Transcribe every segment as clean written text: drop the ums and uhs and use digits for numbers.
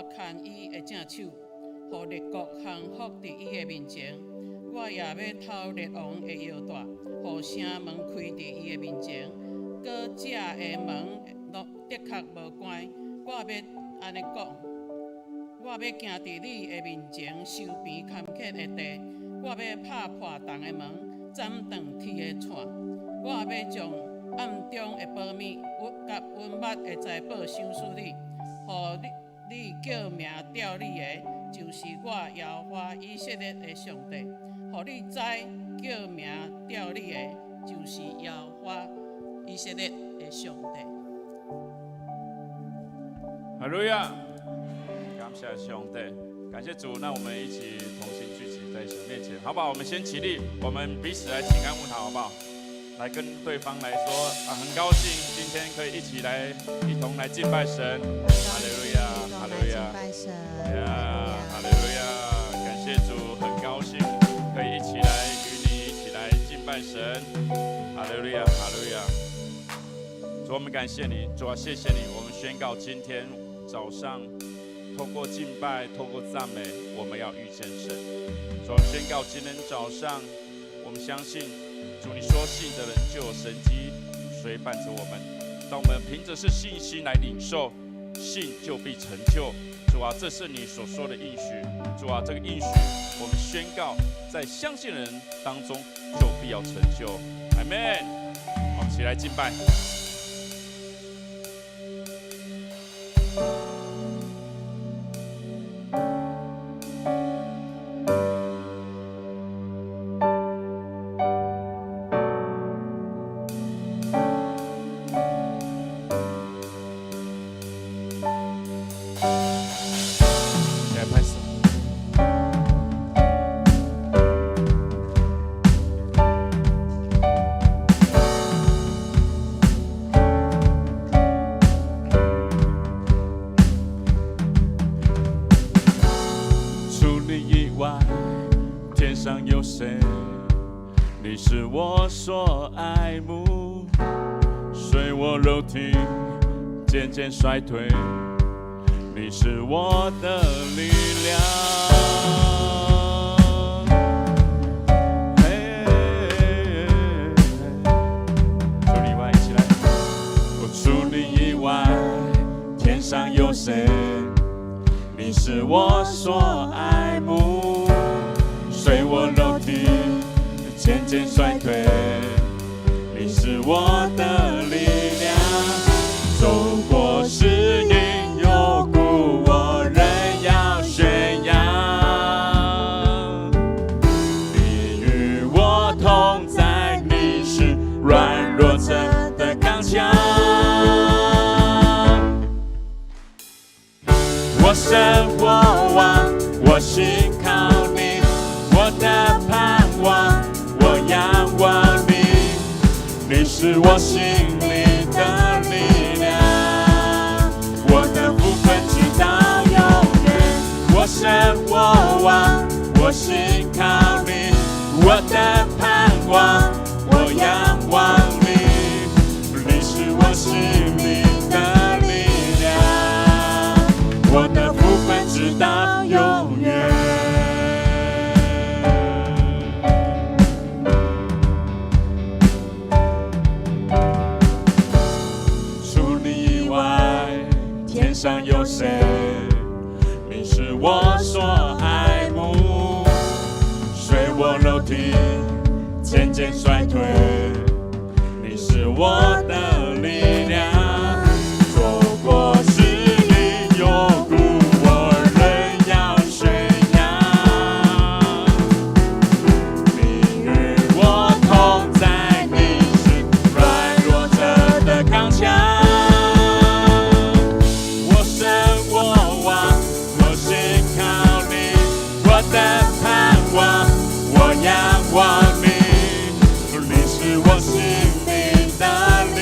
我牽伊的正手，予列國降服佇伊的面前。我也欲偷列王的腰帶，予城門開佇伊的面前。古早的門攏的確無關。我欲按呢講，我欲行佇你的面前修平坎坷的地，我欲拍破銅的門，斬斷鐵的掣。我欲將暗中的寶物佮隱密的財寶賞賜你，予你叫名吊你的，就是我耶和華以色列的上帝。予你知叫名吊你的，就是耶和華以色列的上帝。哈利路亞，感謝上帝，感謝主。那我們一起同心聚集在神面前，好不好？我們先起立，我們彼此來請安問好，好不好？來跟對方來說啊，很高興今天可以一起來一同來敬拜神。哈利路亞，哈利路亞，拜神，呀，哈利路亞，感謝主，很高興可以一起來與你一起來敬拜神。哈利路亞，哈利路亞。主，我們感謝你，主啊，謝謝你。我們宣告今天早上透過敬拜，透過讚美，我們要遇見神。主，我們宣告今天早上，我們相信主，你說信的人就有神蹟隨伴着我們。當我們憑着是信心來領受，信就必成就。主啊，這是你所說的應許。主啊，這個應許我們宣告，在相信的人當中就必要成就。阿門。我們一起來敬拜。來拍手。除你以外，天上有誰？你是我所愛慕，雖我肉體漸漸衰退，你是我的力量。嘿，除你以外，一起來。我除你以外，天上有誰？你是我所愛慕，雖我肉體漸漸衰退，你是我的力量。走過死蔭幽谷，我仍要宣揚。你與我同在，你是軟弱者的剛強。我神我王，我信靠你，我的盼望，我仰望你，你是我心裡的力量，我的福分直到永遠。我神我王，我信靠你，我的盼望，我仰望你，你是我心裡的力量，我的福分直到永遠。除你以外，天上有誰？你是我所愛慕，雖我肉體漸漸衰退，你是我的力量。走過死蔭幽谷，我仍要宣揚。你與我同在，你是軟弱者的剛強。我神我王，我信靠你，我的盼望，我仰望你，你是我心裡的力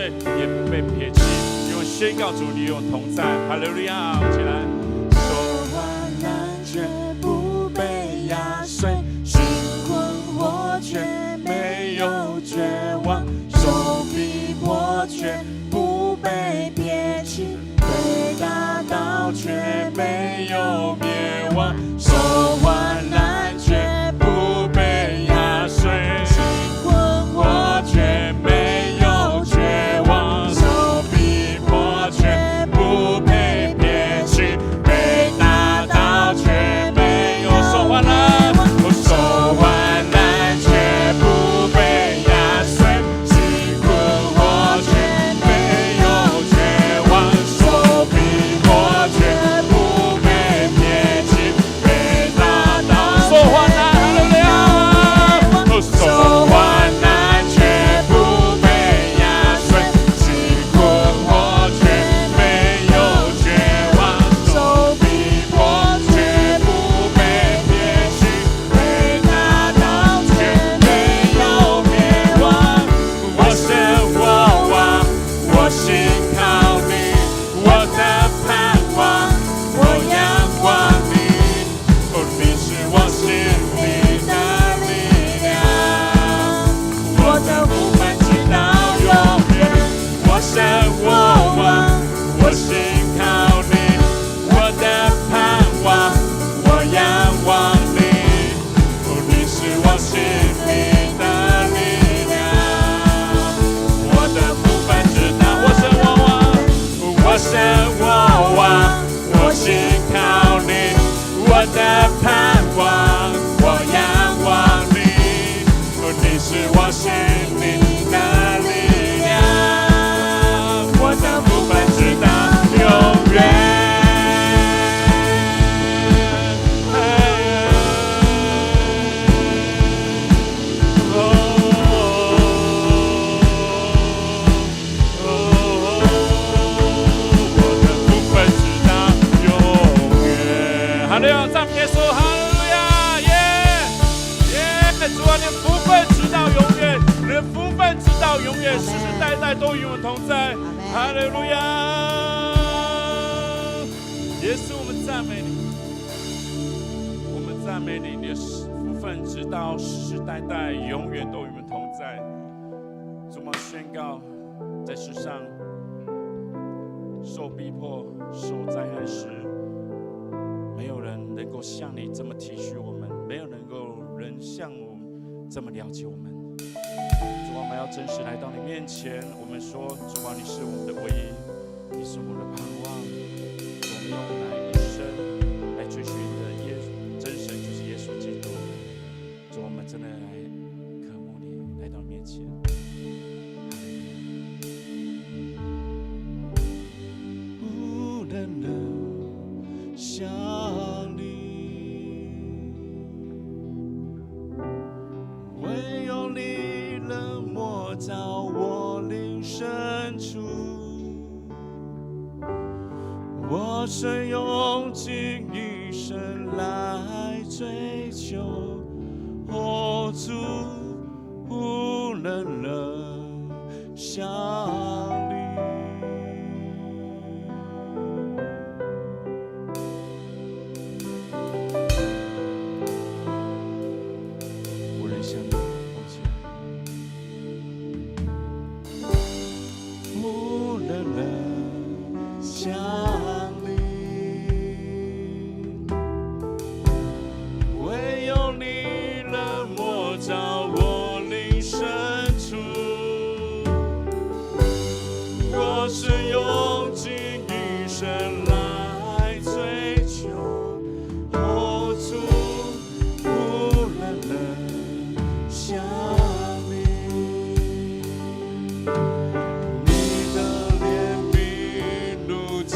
碎，也不被撇棄。因為宣告主你與我同在，哈利路亞！起來，受患難卻不被壓碎，心困惑卻沒有絕望，受逼迫卻不被撇棄，被打倒卻沒有滅亡，受患難卻不被壓碎，心困我卻沒有絕望，受逼迫卻不被撇棄，被打倒卻沒有受患難，受患難卻不被壓碎，心困惑卻沒有絕望，受逼迫卻不被撇棄，被打倒受患難，受患難卻不被壓碎，心困惑卻沒有絕望，受逼迫卻不被撇棄，被打倒卻沒有滅亡。我神我王，我心靠你，我的盼望，我仰望你，哦，你是我心裡的力量，我的福分直到永遠。我神我王，我心靠你，我的盼望，我仰望你，哦，你是我心裡的力量，我的福分直到我神我王，我神我王，我心靠你，我的盼望，我仰望你，哦，你是我心裡的力量，我的福分直到永遠。哦，我的福分直到永遠。哈利路亞，讚美耶穌，哈利路亞，耶耶！主啊，你的福分直到永遠，你的福分直到永遠，世世代代都與我們同在。哈利路亞，耶穌，我們讚美你，我們讚美你，你的福分直到世世代代，永遠都與我們同在。主，我們宣告，在世上受逼迫、受災害時，沒有人能夠像你這麼體恤我們，沒有能夠人像我們這麼了解我們。主啊，我們要真實來到你面前，我們說，主啊，你是我們的唯一，你是我們的盼望。我們用來一生來追尋的耶真神，就是耶穌基督。主，我們真的來渴慕你，來到你面前。哈利路亞。無人能像你，唯有你能摸著我靈深處，我曾用盡一生來追求，哦，主，無人能像你。無人像你，我們起來。無人能像你，唯有你能摸著我靈深處，我是用盡一生來追求，哦，主，無人能像你。你的憐憫如江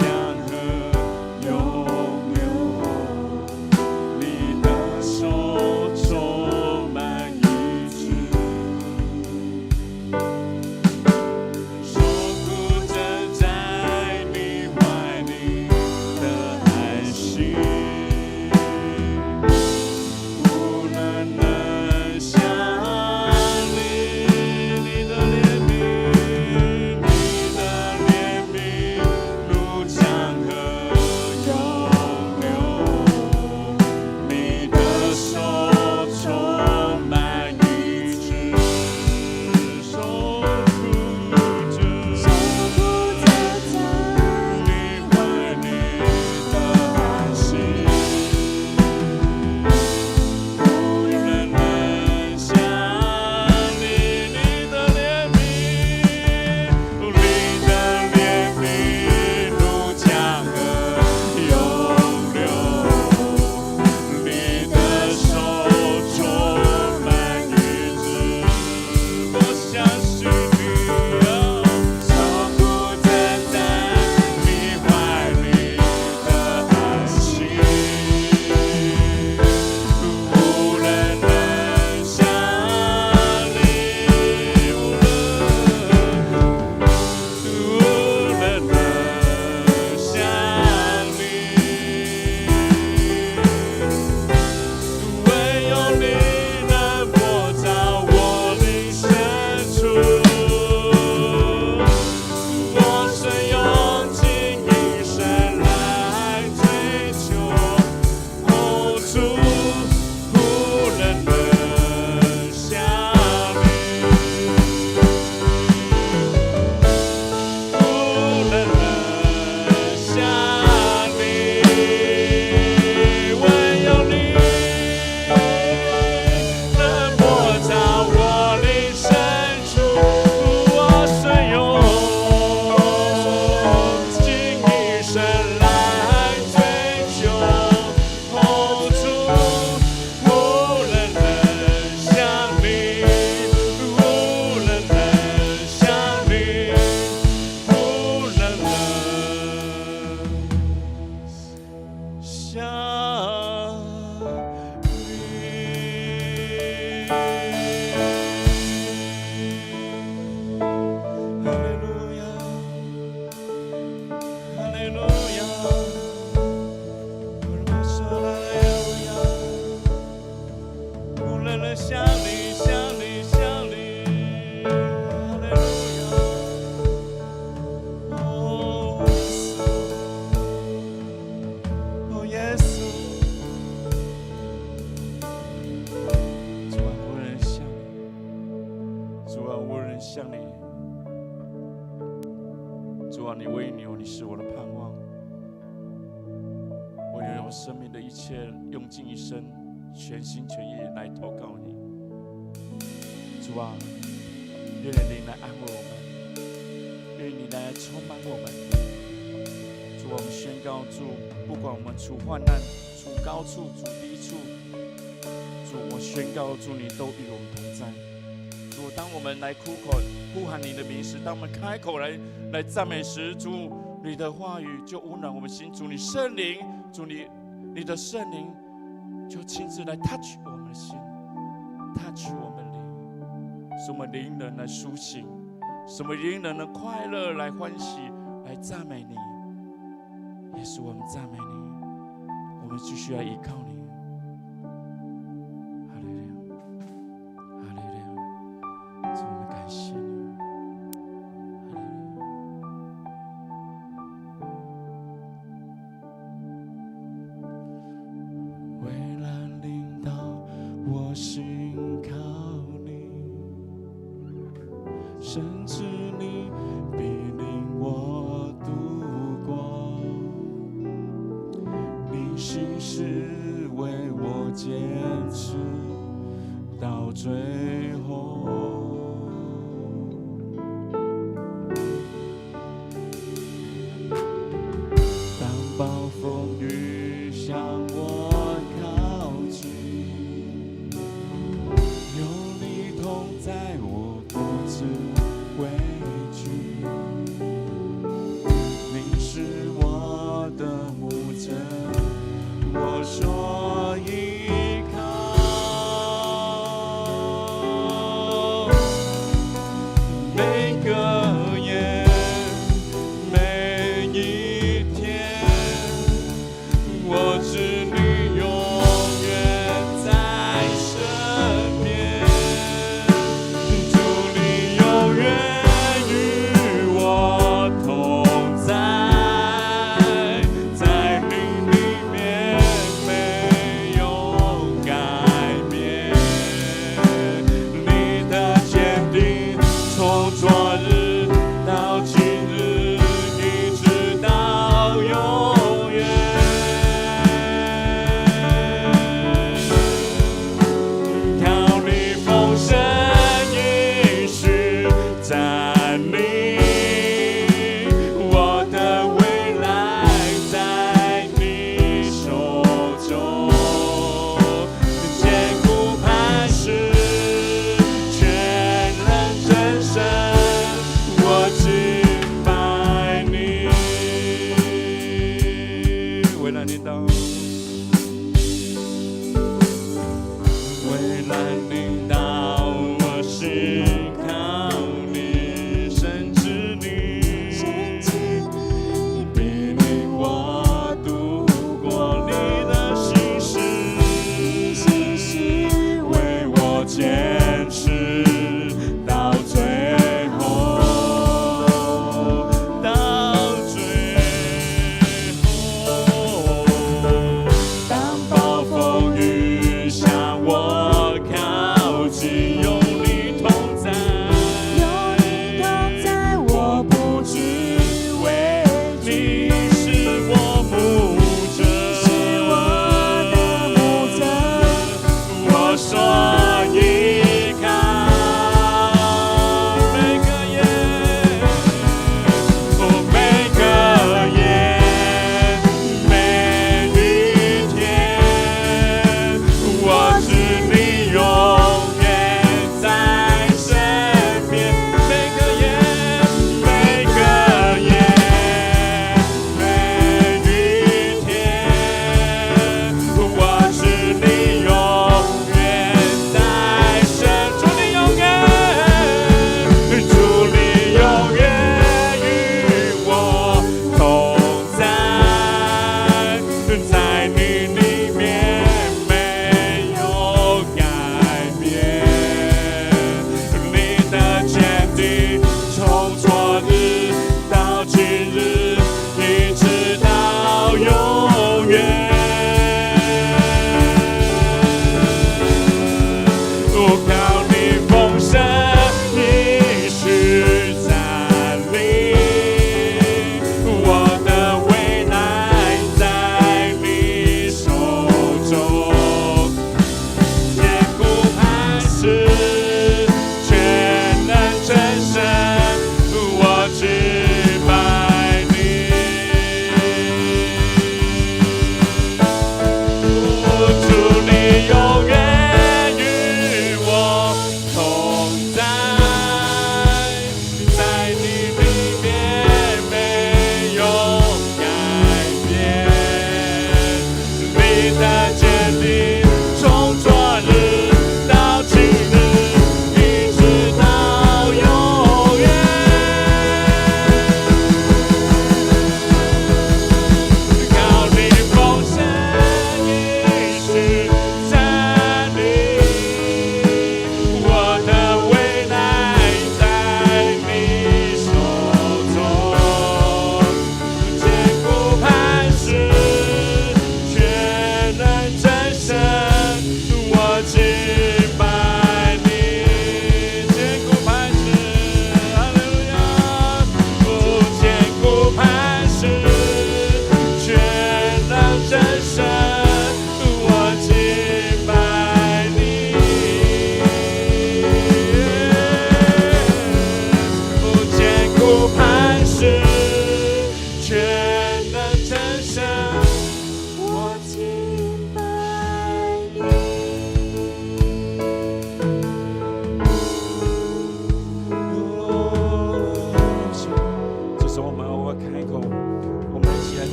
利路亞，哈利路亞，無人能像你，像你，像你，哈利路亞，哦，耶穌，哦，耶穌，主啊，無人像你，主啊，無人像你。主啊，你為牛，你是我的盼望。我願用生命的一切，用盡一生，全心全意來投靠你。主啊，願你靈來安慰我們，願你來充滿我們。主啊，我們宣告主，不管我們處患難、處高處、處低處，主，我宣告主，你都與我們同在。主，當我們來苦口呼喊你的名時，當我們開口來讚美時，主，你的話語就溫暖我們心。主，你聖靈，主你的聖靈就親自來 touch 我們的心，touch 我們靈，使我們靈能來甦醒，使我們靈能的快樂來歡喜，來讚美你。耶穌，我們讚美你，我們繼續來依靠你。哈利路亞，哈利路亞，主，我們感謝你。哈利路亞。危難臨到，我心靠你，深知你必領我渡過。你信實為我堅持到最後。當暴風雨向我靠近，有你同在，我不致畏懼。你是我的牧者，我所依靠。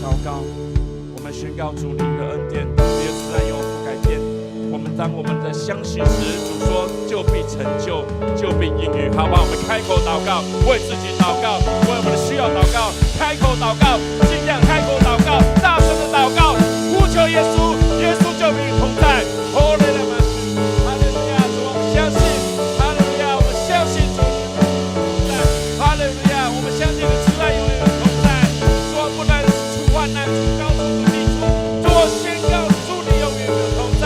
禱告，我們宣告主你的恩典，你的慈愛永不改變。我們當我們在相信時，主說就必成就，就必應允。好吧，我們開口禱告，為自己禱告，為我們的需要禱告，開口禱告，盡量開口禱告，大聲的禱告，呼求耶穌，耶穌就與你同在。哦，來來們，哈利路亞，主，我們相信，哈利路亞，我們相信主你同在，哈利路亞，我們相信你的慈愛永遠同在。主，不論是處患難處、高處、處低處，主，我宣告主你永遠同在。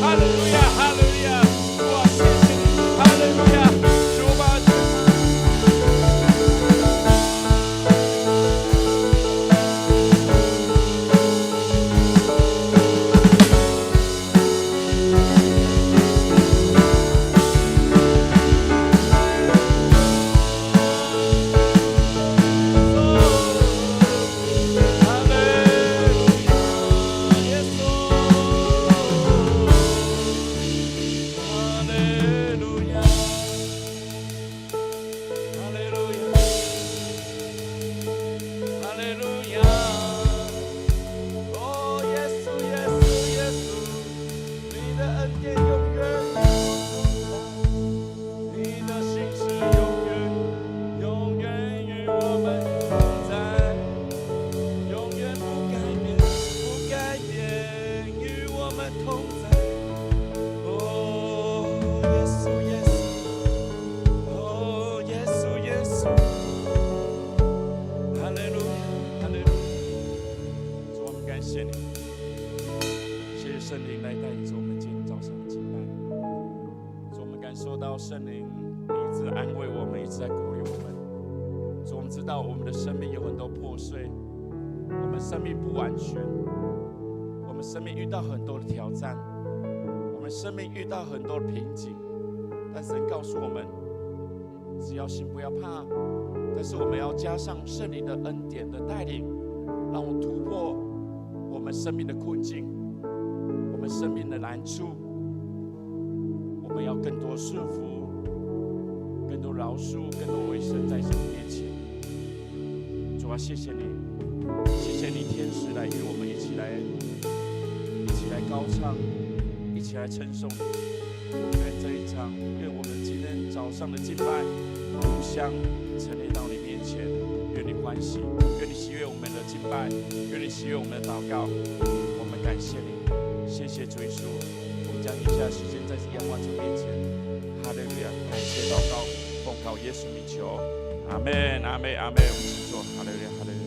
哈利路亞，哈利路亞，主啊，謝謝你，哈利路亞，主吧。哈利路亞，耶穌，哈利路亞，哈利路亞，哈利路亞。哦，耶穌，耶穌，耶穌，你的恩典永遠同在，你的信實永遠，永遠與我們同在。永遠不改變，不改變，與我們同在。哦，耶穌，耶穌，哦，耶穌，耶穌，哈利路亞，哈利路亞。主，我們感謝你，謝謝聖靈來帶領着我們今天早上的敬拜。主，我們感受到聖靈，你一直安慰我們，一直在鼓勵我們。主，我們知道我們的生命有很多破碎。我們生命不完全，我們生命遇到很多的挑戰，我們生命遇到很多的瓶頸，但神告訴我們，只要信，不要怕。但是我們要加上聖靈的恩典的帶領，讓我們突破我們生命的困境，我們生命的難處。我們要更多順服，更多饒恕，更多委身在神面前。主啊，謝謝你。謝謝你，天使來與我們一起來高唱，一起來稱頌你。願這一場，願我們今天早上的敬拜，如香陳列到你面前。願你歡喜，願你喜悅我們的敬拜，願你喜悅我們的禱告。我們感謝你，謝謝主耶穌。我們將以下時間再次仰望主面前，哈利路亞！感謝禱告，奉靠耶穌名求，阿門，阿門，阿門。我們請坐，哈利路亞，哈利路亞。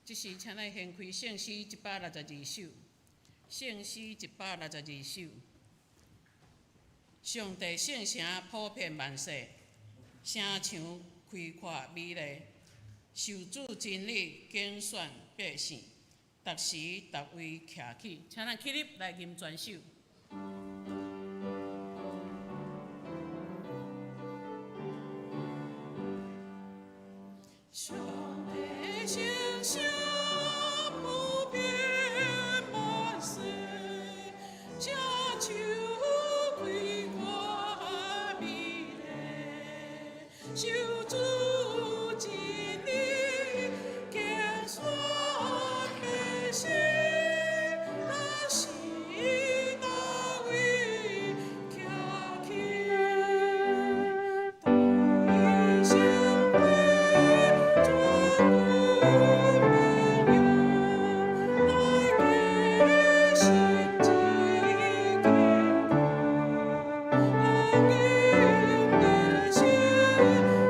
這時，請咱掀開聖詩162首，聖詩162首。上帝聖城普遍萬世，城牆開闊美麗，受主真理揀選百姓，逐時逐位徛起，請咱起立來吟全首。上帝聖城普遍萬世，城牆開闊美麗，受主真理揀選百姓，逐時逐位徛起，大聲全軍榮耀，來加心志堅固，當今百姓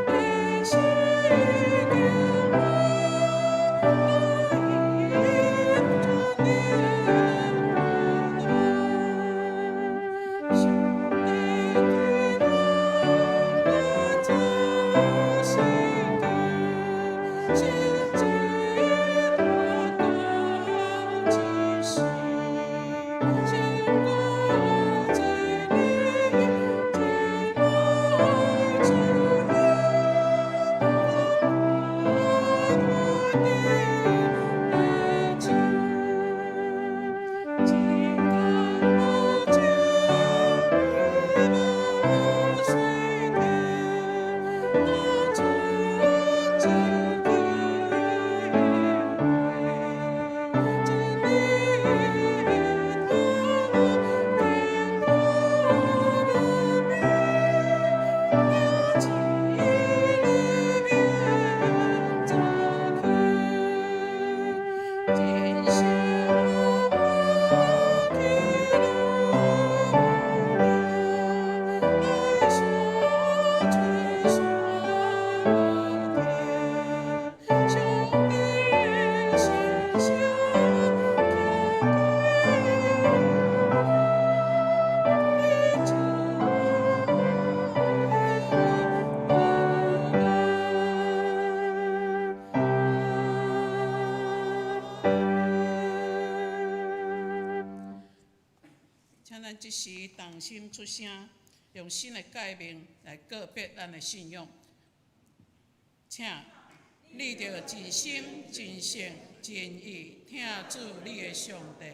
的這時同心出聲，用新的誡命來告別咱的信仰。請你著盡心、盡性、盡意疼主你的上帝。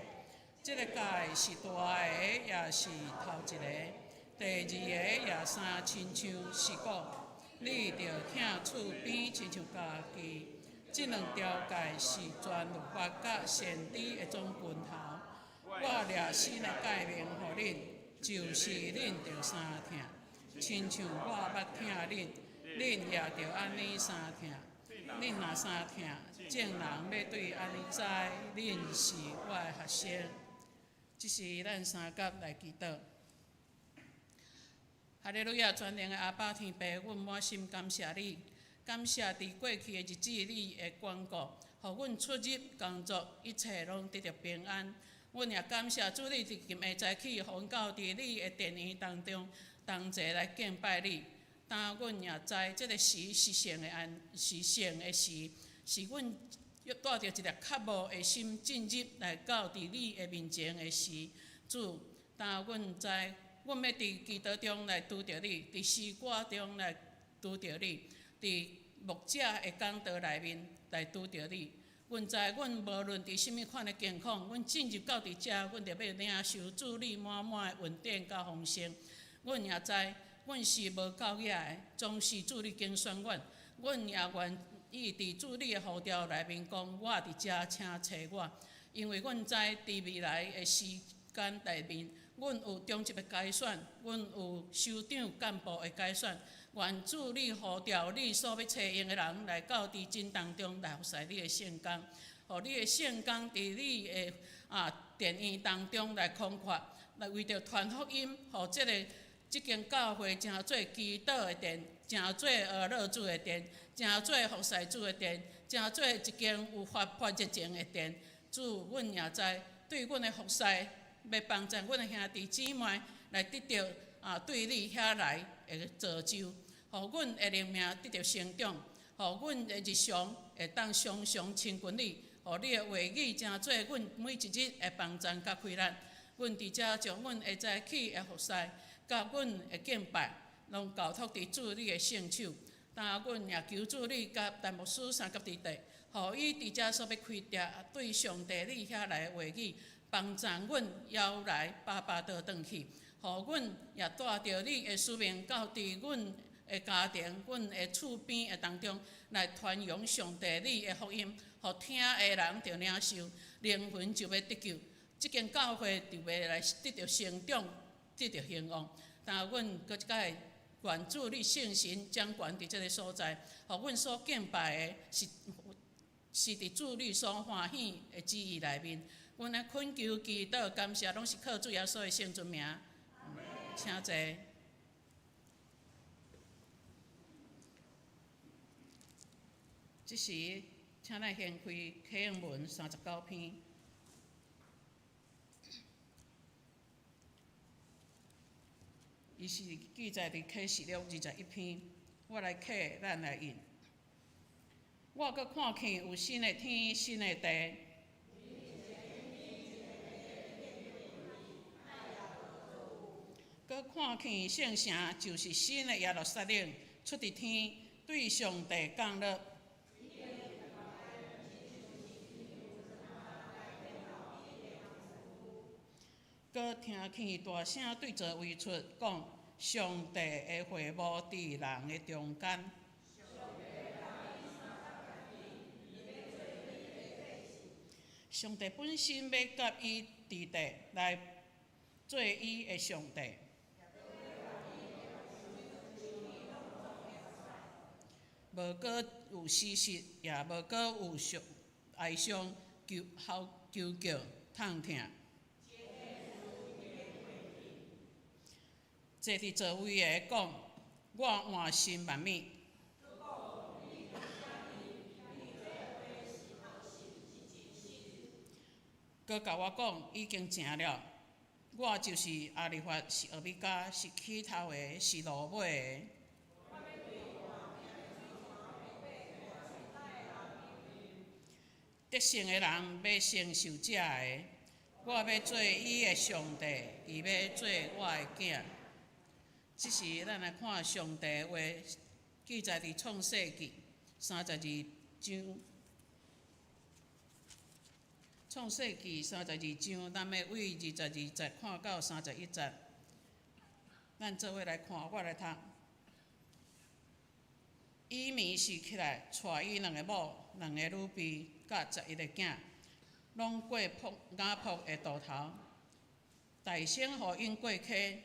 這个誡是大的，也是頭一个。第二个也相親像是講，你著疼厝邊親像家己。這兩條誡是全律法佮先知的總根頭。我掠新的誡命予恁，就是恁著相疼，親像我捌疼恁，恁也著按呢相疼。恁若相疼，眾人欲對按呢知，恁是我的學生。這時咱三佮來祈禱。哈利路亞！全能的阿爸天父，阮滿心感謝你，感謝佇過去的日子你的關顧，予阮出入工作一切攏得著平安。阮也感謝主你佇今下早起，予阮到佇你的殿院當中同齊來敬拜你。當阮也知這个時是聖的安，是聖的時，是阮帶著一粒渴慕的心進入來到佇你的面前的時。主，當阮知，阮欲佇祈禱中來拄著你，佇詩歌中來拄著你，佇牧者的講道內面來拄著你。阮知，阮無論佇啥物款的境況，阮進入到佇遮，阮著欲領受主你滿滿的恩典佮豐盛。阮也知，阮是無夠額的，總是主你揀選阮。阮也願意佇主你的呼召內面講，我佇遮，請差我。因為阮知佇未來的時間內面，阮有長執的改選，阮有首長幹部的改選。願主你呼召你所欲差用的人來到佇真當中來服侍你的聖工，予你的聖工佇你的殿院當中來擴闊，來為著傳福音，予這个這間教會成做祈禱的殿，成做學樂主的殿，成做服侍主的殿，成做一間有活潑熱情的殿。主，阮也知對阮的服侍，欲幫助阮的兄弟姊妹來得著對你遐來的造就，予阮的靈命得著成長，予阮的日常會當常常親近你，予你的話語成做阮每一日的幫贊佮開力。阮佇遮將阮下早起的服侍，佮阮的敬拜，攏交託佇主你的聖手。當阮也求主你佮陳牧師相佮佇地，予伊佇遮所欲開拓對上帝你遐來的話語，幫助阮搖來巴巴倒轉去，予阮也帶著你的使命到佇阮的家庭、阮的厝邊的當中來傳揚上帝你的福音，予聽的人著領受，靈魂就欲得救，這間教會就欲來得著成長，得著興旺。但阮閣一擺願主你聖神掌權佇這个所在，予阮所敬拜的是是佇主你所歡喜的旨意內面。阮來懇求祈禱感謝，攏是靠主耶穌的聖尊名。請坐。這時，請咱掀開啟應文39篇。伊是記載佇啟示錄21篇。我來啟，咱來印。我閣看見有新的天，新的地。閣看見聖城，就是新的耶路撒冷，出佇天，對上帝降落。閣聽見大聲對座位出講：上帝的會幕佇人的中間。上帝本身欲佮伊佇地來做伊的上帝。無閣有死屍，也無閣有傷哀傷、求嚎、求叫、痛疼。坐佇座位的講：我換新萬物。閣共我講，已經成了。我就是阿利法，是俄米伽，是起頭的，是落尾的。得勝的人欲承受這个，我欲做伊的上帝，伊欲做我的囝。這時，咱來看上帝話記載佇創世記三十二章。創世記三十二章，咱欲對22節看到31節。咱做伙來看，我來讀。伊暝時起來，帶伊兩个某、兩个女婢，佮11个囝，攏過瀑雅博的渡頭。大牲予𪜶過溪，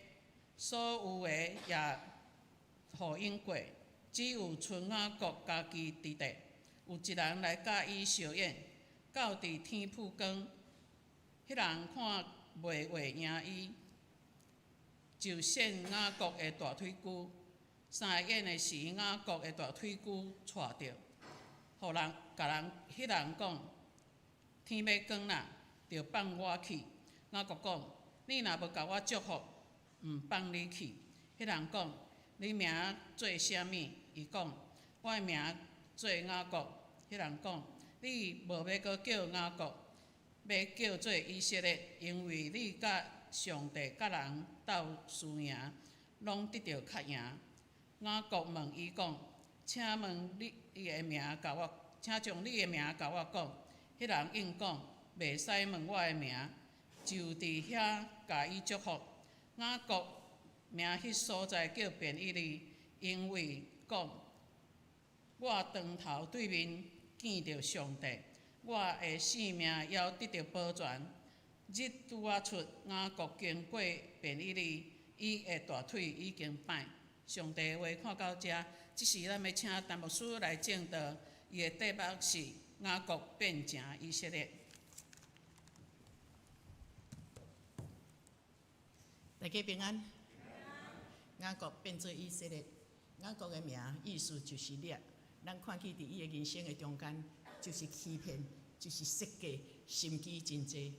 所有的也予𪜶過，只有賰雅各家己佇咧。有一人來佮伊相應，到佇天曝光，彼人看袂話贏伊，就踅雅各的大腿龜。三个眼的時，雅各的大腿龜掣著，予人共人彼人講：天欲光啦，著放我去。雅各講：你若無共我祝福，毋放你去。彼人講：你名做啥物？伊講：我的名做雅各。彼人講：你無欲閣叫雅各，欲叫做以色列，因為你佮上帝佮人鬥輸贏，攏得著較贏。雅各問伊講：請問你的名共我，請將你的名共我講。彼人應講：袂使問我的名，就佇遐共伊祝福。雅各名彼所在叫便以利，因為講：我當頭對面見著上帝，我的性命猶得著保全。日拄仔出，雅各經過便以利，伊的大腿已經歹。上帝話看到遮，這時咱欲請陳牧師來證道，伊的題目是雅各變成以色列。大家平安。雅各變做以色列，雅各的名意思就是掠。咱看見佇伊的人生的中間，就是欺騙，就是設計，心機真濟，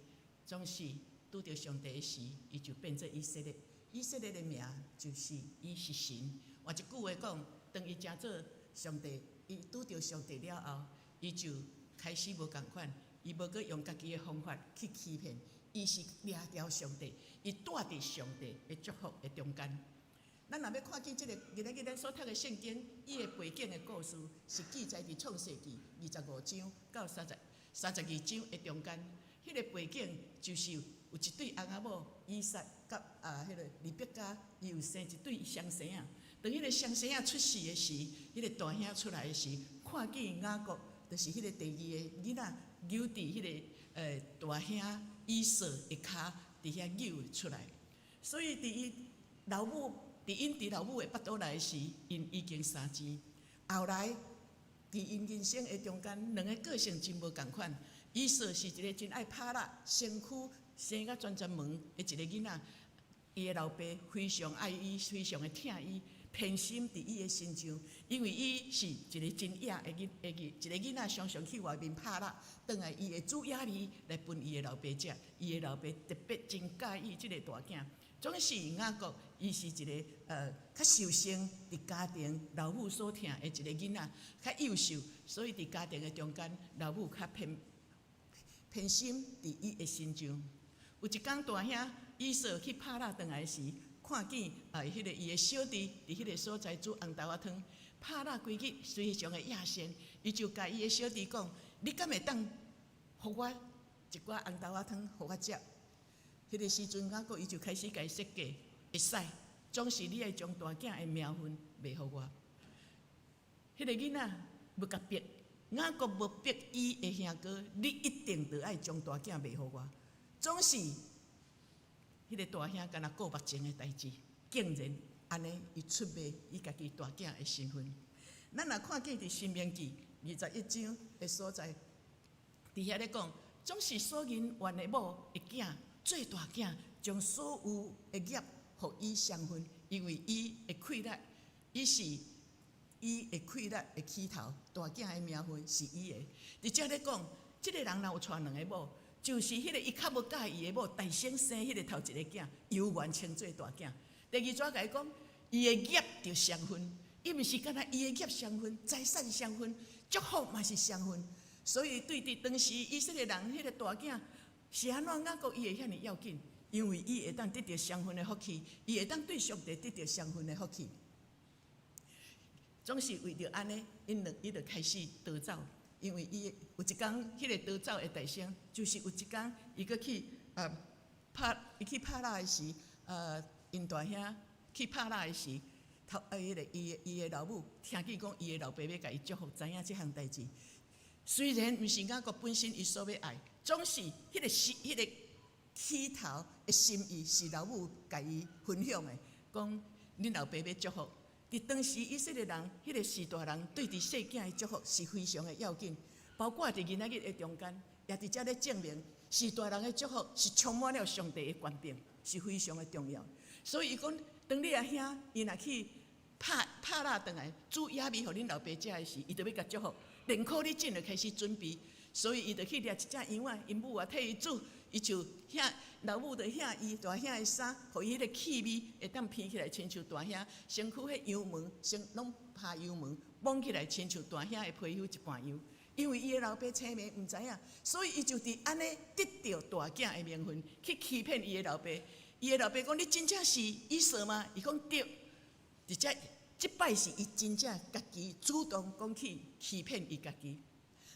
總是拄著上帝的時，伊就變做以色列。以色列的名就是伊是神。換一句話講，當伊成做上帝，伊拄著上帝了後，伊就開始無仝款，伊無閣用家己的方法去欺騙，伊是掠牢上帝，伊蹛佇上帝的祝福的中間。咱若欲看見這个今仔日咱所讀的聖經，伊的背景的故事是記載佇創世記25章到32章的中間。彼个背景就是有一對翁仔某以撒佮彼个利百加，伊有生一對雙生仔。當彼个雙生仔出世的時，彼个大兄出來的時，看見雅各，就是彼个第二个囡仔，扭佇彼个大兄以掃的跤佇遐扭出來。所以佇伊老母，佇𪜶佇老母的腹肚內時，𪜶已經相生。後來佇𪜶人生的中間，兩个個性真無仝款。以掃是一个真愛拍獵，身軀生甲全全毛的一个囡仔，伊的老爸非常愛伊，非常的疼伊，偏心佇伊的身上，因為伊是一个真野的囡的囡，一个囡仔常常去外面拍獵，轉來伊會煮野味來分伊的老爸食，伊的老爸特別真佮意這个大囝。總是雅各，伊是一个較受生佇家庭老母所疼的一个囡仔，較幼秀，所以佇家庭的中間，老母較偏偏心佇伊的身上。有一工大兄以掃去拍獵轉來時，看見彼个伊的小弟佇彼个所在煮紅豆仔湯，拍獵規日非常的厭糞，伊就共伊的小弟講：你敢會當予我一寡紅豆仔湯予我食？彼个時陣，雅各伊就開始共伊設計，會使，總是你愛將大囝的名分賣予我。彼个囡仔欲共逼，雅各無逼伊的兄哥，你一定著愛將大囝賣予我。總是彼个大兄敢若顧目前的代誌，竟然按呢，伊出賣伊家己大囝的身份。咱若看見佇申命記21章的所在，佇遐咧講，總是所認原的某的囝。做大囝，將所有的業予伊雙份，因為伊的氣力，伊是伊的氣力的起頭，大囝的名分是伊的。佇遮咧講，這个人若有娶兩个某，就是彼个伊較無佮意的某，代先生彼个頭一个囝，猶原稱做大囝。第二逝共伊講，伊的業著雙份，伊毋是干焦伊的業雙份，財產雙份，祝福嘛是雙份。所以對佇當時以色列人彼个大囝。是按怎雅各伊會遐爾要緊？因為伊會當得著雙份的福氣，伊會當對上帝得著雙份的福氣。總是為著按呢，𪜶兩伊就開始逃走。因為伊有一工，彼個逃走的代生，就是有一工，伊閣去拍，伊去拍獵的時，𪜶大兄去拍獵的時，頭彼個伊伊的老母聽見講伊的老爸欲共伊祝福，知影這項代誌。雖然毋是雅各本身伊所欲愛，總是彼個是彼個起頭的心意是老母共伊分享的，講恁老爸欲祝福。佇當時以色列人，彼個時代人對佇細囝的祝福是非常的要緊，包括佇囡仔日的中間，也佇遮咧證明，是大人的祝福是充滿了上帝的權柄，是非常的重要。所以伊講，當你阿兄伊若去拍拍獵轉來，煮野味予恁老爸食的時，伊就欲共祝福。連苦你進就開始準備，所以伊就去掠一隻羊仔，𪜶母啊替伊煮，伊就遐老母就向伊大兄的衫，予伊彼个氣味會當鼻起來，親像大兄身軀彼羊毛，先攏拍羊毛綁起來，親像大兄的皮膚一半樣。因為伊的老爸青盲毋知影，所以伊就佇按呢得著大囝的名分，去欺騙伊的老爸。伊的老爸講：你真正是以掃嗎？伊講對。佇遮這擺是伊真正家己主動講去欺騙伊家己。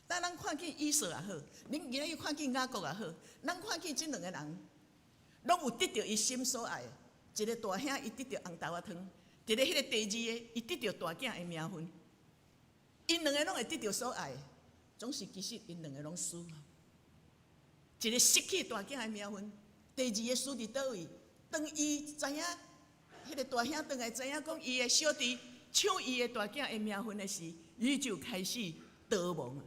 當咱看見以掃也好，恁今仔日看見雅各也好，咱看見這兩个人，攏有得著伊心所愛的。一个大兄伊得著紅豆仔湯，一个彼个第二个伊得著大囝的名分。𪜶兩个攏會得著所愛的，總是其實𪜶兩个攏輸。一个失去大囝的名分，第二個輸佇佗位？當伊知影，彼個大兄轉來知影講伊的小弟搶伊的大囝的名分的時，伊就開始逃亡。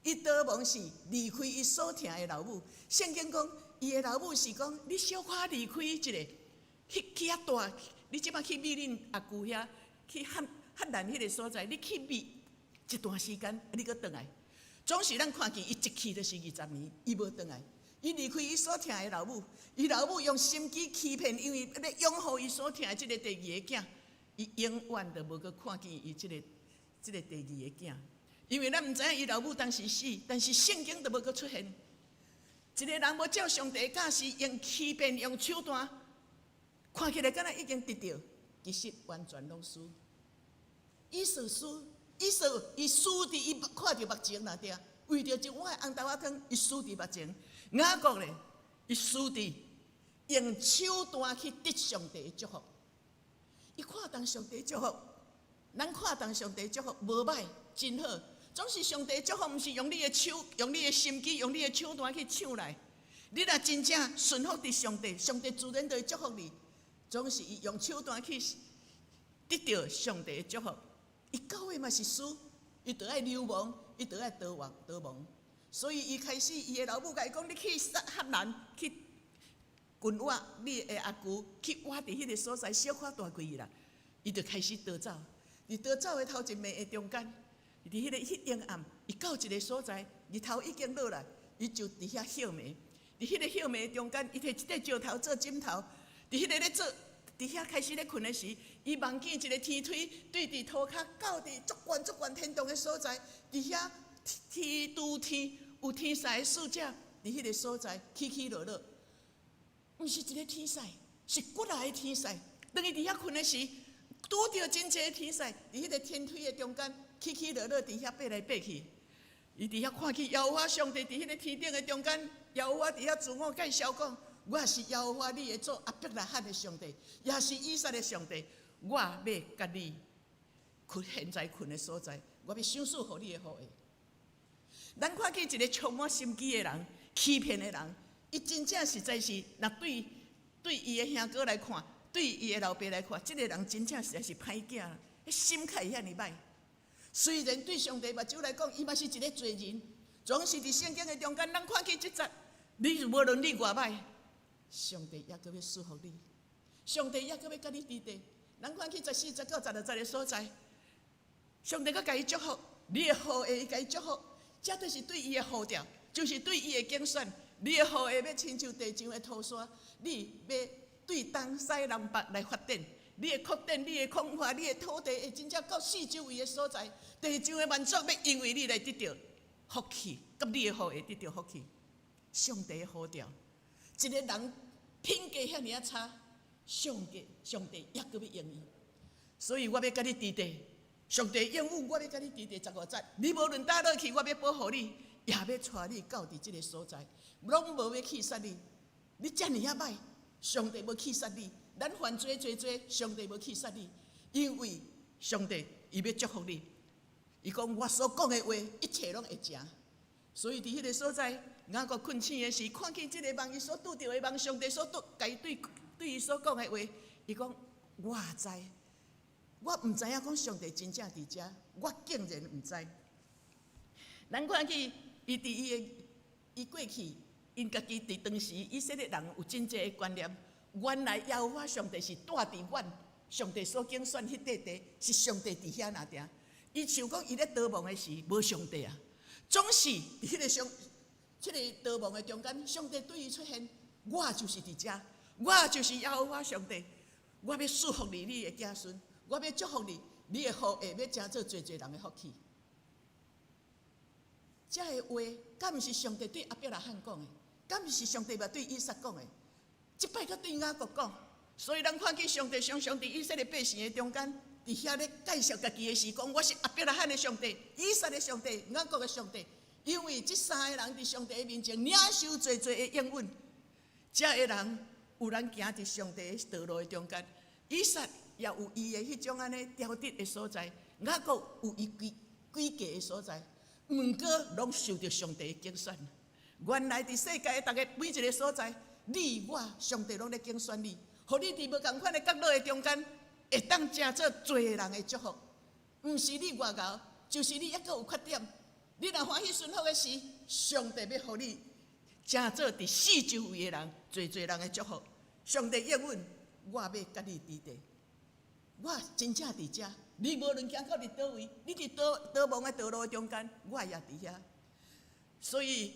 伊逃亡是離開伊所疼的老母。聖經講，伊的老母是講，你小可離開一下，去去遐蹛，你這擺去覓恁阿舅遐，去哈哈蘭彼個所在，你去覓一段時間，你閣轉來。總是咱看見伊一去就是20年，伊無轉來。伊離開伊所疼的老母，伊老母用心機欺騙，因為咧擁護伊所疼的這個第二个囝，伊永遠都無閣看見伊這個第二个囝。因為咱毋知影伊老母當時死，但是聖經都無閣出現。一個人無照上帝的教示，用欺騙、用手段，看起來敢若已經得著，其實完全攏輸。以掃輸，以掃伊輸佇伊看著目前啦對啊，為著一碗紅豆仔湯，伊輸佇目前。雅各咧，伊輸佇用手段去得上帝的祝福。伊看重上帝祝福，咱看重上帝祝福無歹，真好。總是上帝祝福，毋是用你的手、用你的心機、用你的手段去搶來。你若真正順服佇上帝，上帝自然就會祝福你。總是伊用手段去得著上帝的祝福，伊到尾嘛是輸，伊就愛流亡，伊就愛逃亡，逃亡。所以伊開始，伊的老母共伊講：你去哈蘭去近活你的阿舅，去活佇彼個所在，小可蹛幾日啦。伊就開始逃走。佇逃走的頭一暝的中間，佇彼個彼昏暗，伊到一個所在，日頭已經落來，伊就佇遐歇暝。佇彼個歇暝中間，伊摕一塊石頭做枕頭，佇彼個咧做，佇遐開始咧睏的時，伊望見一個天梯對佇塗跤到佇足懸足懸天堂的所在，佇遐天拄天有天使的使者，佇彼個所在起起落落，毋是一個天使，是幾若個天使。當伊佇遐睏的時，拄著真濟天使佇彼個天梯的中間起起落落，佇遐爬來爬去。伊佇遐看見耶和華上帝佇彼個天頂的中間，耶和華佇遐自我介紹講：我是耶和華你的祖亞伯拉罕的上帝，也是以撒的上帝。我欲共你睏現在睏的所在，我欲賞賜予你的後裔。咱看見一個充滿心機的人，欺騙的人，伊真正實在是，若對對伊的兄哥來看，對伊的老爸來看，這個人真正實在是歹囝，心較會遐爾歹。雖然對上帝目睭來講，伊嘛是一個罪人，總是佇聖經的中間，咱看見這節，你無論你偌歹，上帝猶閣欲賜福你，上帝猶閣欲佮你佇佇。咱看見14、19、16節的所在，上帝閣共伊祝福，你的後裔伊共伊祝福，這就是對伊的呼召，就是對伊的揀選。你的後裔欲親像地上的土沙，你欲對東西南北來發展。你的擴展，你的擴化，你的土地會真正到四周圍的所在，地上的萬族欲因為你來得著福氣，佮你的後裔得著福氣。上帝的呼召，一个人品格遐爾仔差，上帝上帝猶閣欲用伊，所以我欲佮你佇佇，上帝應允我欲佮你佇佇15節，你無論佗落去，我欲保護你，也欲帶你到佇這个所在，攏無欲棄殺你。你遮爾仔歹，上帝無棄殺你。咱犯罪濟濟，上帝無棄殺你，因為上帝伊欲祝福你。伊講我所講的話，一切攏會成。所以佇彼个所在，雅各睏醒的時，看見這个夢，伊所拄著的夢，上帝所拄，共伊對對伊所講的話，伊講我知，我毋知影講上帝真正佇遮，我竟然毋知。咱看見伊佇伊的伊過去，𪜶家己佇當時以色列人有真濟的觀念，原來耶和華上帝是住佇阮上帝所揀選彼塊地，是上帝佇遐爾定。伊想講伊咧逃亡的時無上帝啊，總是佇彼个上，這个逃亡的中間，上帝對伊出現，我就是佇遮，我就是耶和華上帝，我欲賜福予你的子孫，我欲祝福你，你的後裔欲成做濟濟人的福氣。這个話，敢毋是上帝對亞伯拉罕講的？敢毋是上帝嘛對以撒講的？這擺閣對雅各講，所以咱看見上帝常常佇以色列百姓的中間，佇遐咧介紹家己的時，講我是亞伯拉罕的上帝、以撒的上帝、雅各的上帝。因為這三個人佇上帝的面前領受濟濟的應允，這个人有咱行佇上帝的道路的中間，以撒也有伊的彼種按呢挑剔的所在，雅各有伊詭詭計的所在，毋過攏受著上帝的揀選。原來佇世界的逐个每一个所在，你我上帝攏咧揀選你，予你佇無仝款的角落的中間，會當成做濟人的祝福。毋是你偌𠢕，就是你猶閣有缺點。你若歡喜順服的時，上帝欲予你成做佇四周圍的人，濟濟人的祝福。上帝應允，我欲佮你佇佇，我真正佇遮。你無論行到佇佗位，你佇逃逃亡的道路的中間，我也佇遐。所以，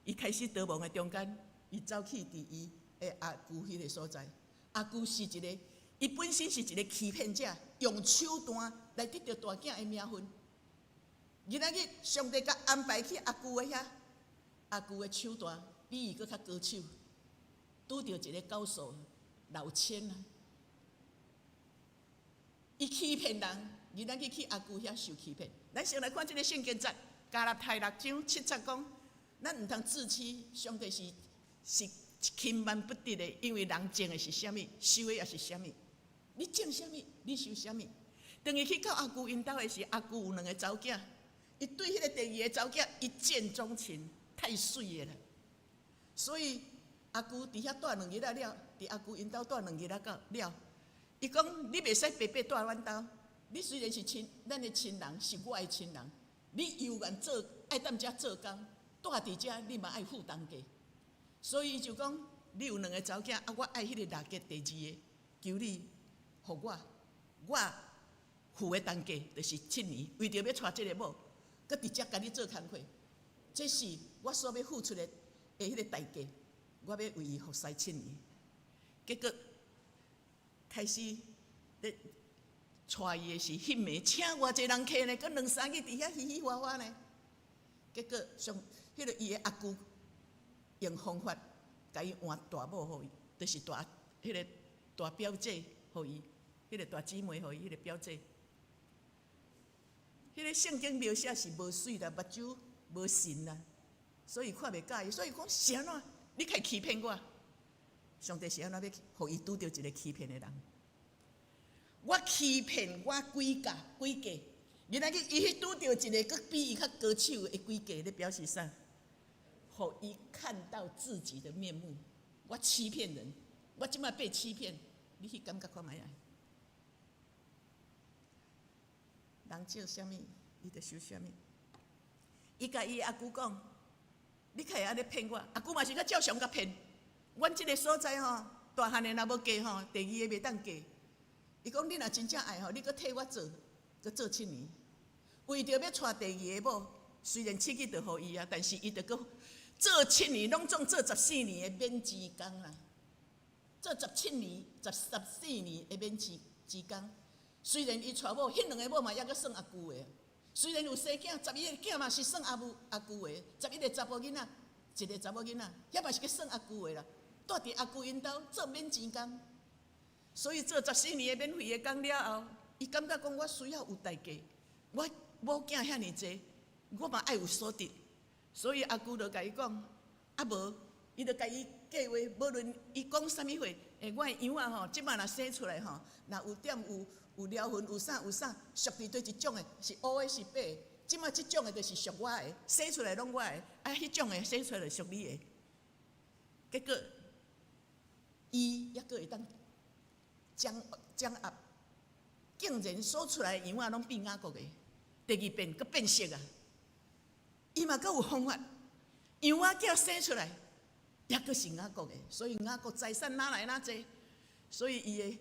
伊開始逃亡的中間，伊走去佇伊的阿舅彼个所在。阿舅是一个，伊本身是一个欺騙者，用手段來得著大囝的名分。今仔日上帝共安排去阿舅的遐，阿舅的手段比伊閣較高手，拄著一個教授老千啊！伊欺騙人，今仔日去阿舅遐受欺騙。咱先來看這个聖經節，加拉太六章七節講，咱毋通自欺，上帝是是輕慢不得的，因為人種的是啥物，收的也是啥物。你種啥物，你收啥物。當伊去到阿舅𪜶兜的時，阿舅有兩个查某囝，伊對彼个第二个查某囝一見鍾情，太媠的啦。所以阿舅佇遐蹛兩日仔了，佇阿舅𪜶兜蹛兩日仔到了，伊講你袂使白白蹛阮兜，你雖然是親咱的親人，是我的親人，你猶願做愛踮遮做工，蹛佇遮你嘛愛負擔價。所以伊就講，你有兩个查某囝，啊，我愛彼个拉結第二个，求你予我，我付的重價就是七年，為著欲娶這个某，閣佇遮共你做工課，這是我所欲付出的的彼个代價，我欲為伊服侍七年。結果開始咧娶伊的是彼暝請偌濟人客呢，閣兩三個佇遐嘻嘻哈哈呢。結果上彼个伊的阿舅用方法，共伊換大某予伊，就是大彼个大表姐予伊，彼个大姊妹予伊，彼个表姐。彼个聖經描寫是無媠啦，目睭無神啦，所以看袂佮意。所以講是按怎？你會欺騙我？上帝是按怎欲予伊拄著一个欺騙的人？我欺騙我詭計詭計，原來伊去拄著一个閣比伊較高手的詭計，咧表示啥？予伊看到自己的面目。我欺騙人，我這擺被欺騙，你去感覺看覓啊？人種啥物，伊就收啥物。伊共伊阿舅講：你較會按呢騙我？阿舅嘛是閣照常共騙。阮這个所在吼，大漢的若無嫁吼，第二个袂當嫁。伊講你若真正愛吼，你閣替我做，閣做七年。為著欲娶第二个某，雖然七日就予伊啊，但是伊著閣做七年，攏總做十四年的免錢工啦。做十七年、14年的免錢錢工。雖然伊娶某，彼兩个某嘛猶閣算阿舅的。雖然有生囝，11个囝嘛是算阿母阿舅的。11个查埔囡仔，一个查某囡仔，遐嘛是去算阿舅的啦，蹛佇阿舅𪜶兜做免錢工，所以做十四年的免費的工了後，伊感覺講我需要有代價，我某囝遐爾濟，我嘛愛有所得，所以阿舅就共伊講，啊無，伊就共伊計劃，無論伊講啥物話，欸，我的羊仔吼，這擺若生出來吼，若有點有療痕，有啥有啥，屬佇佗一種的，是烏的，是白的。這擺這種的，就是屬我的，生出來攏我的，啊，彼種的生出來就屬你的。結果，伊猶閣會當掌握，竟然所出來的羊仔攏變雅各的。第二遍閣變色啊！伊嘛閣有方法，羊仔囝生出來，猶閣是雅各的，所以雅各財產哪來哪濟，所以伊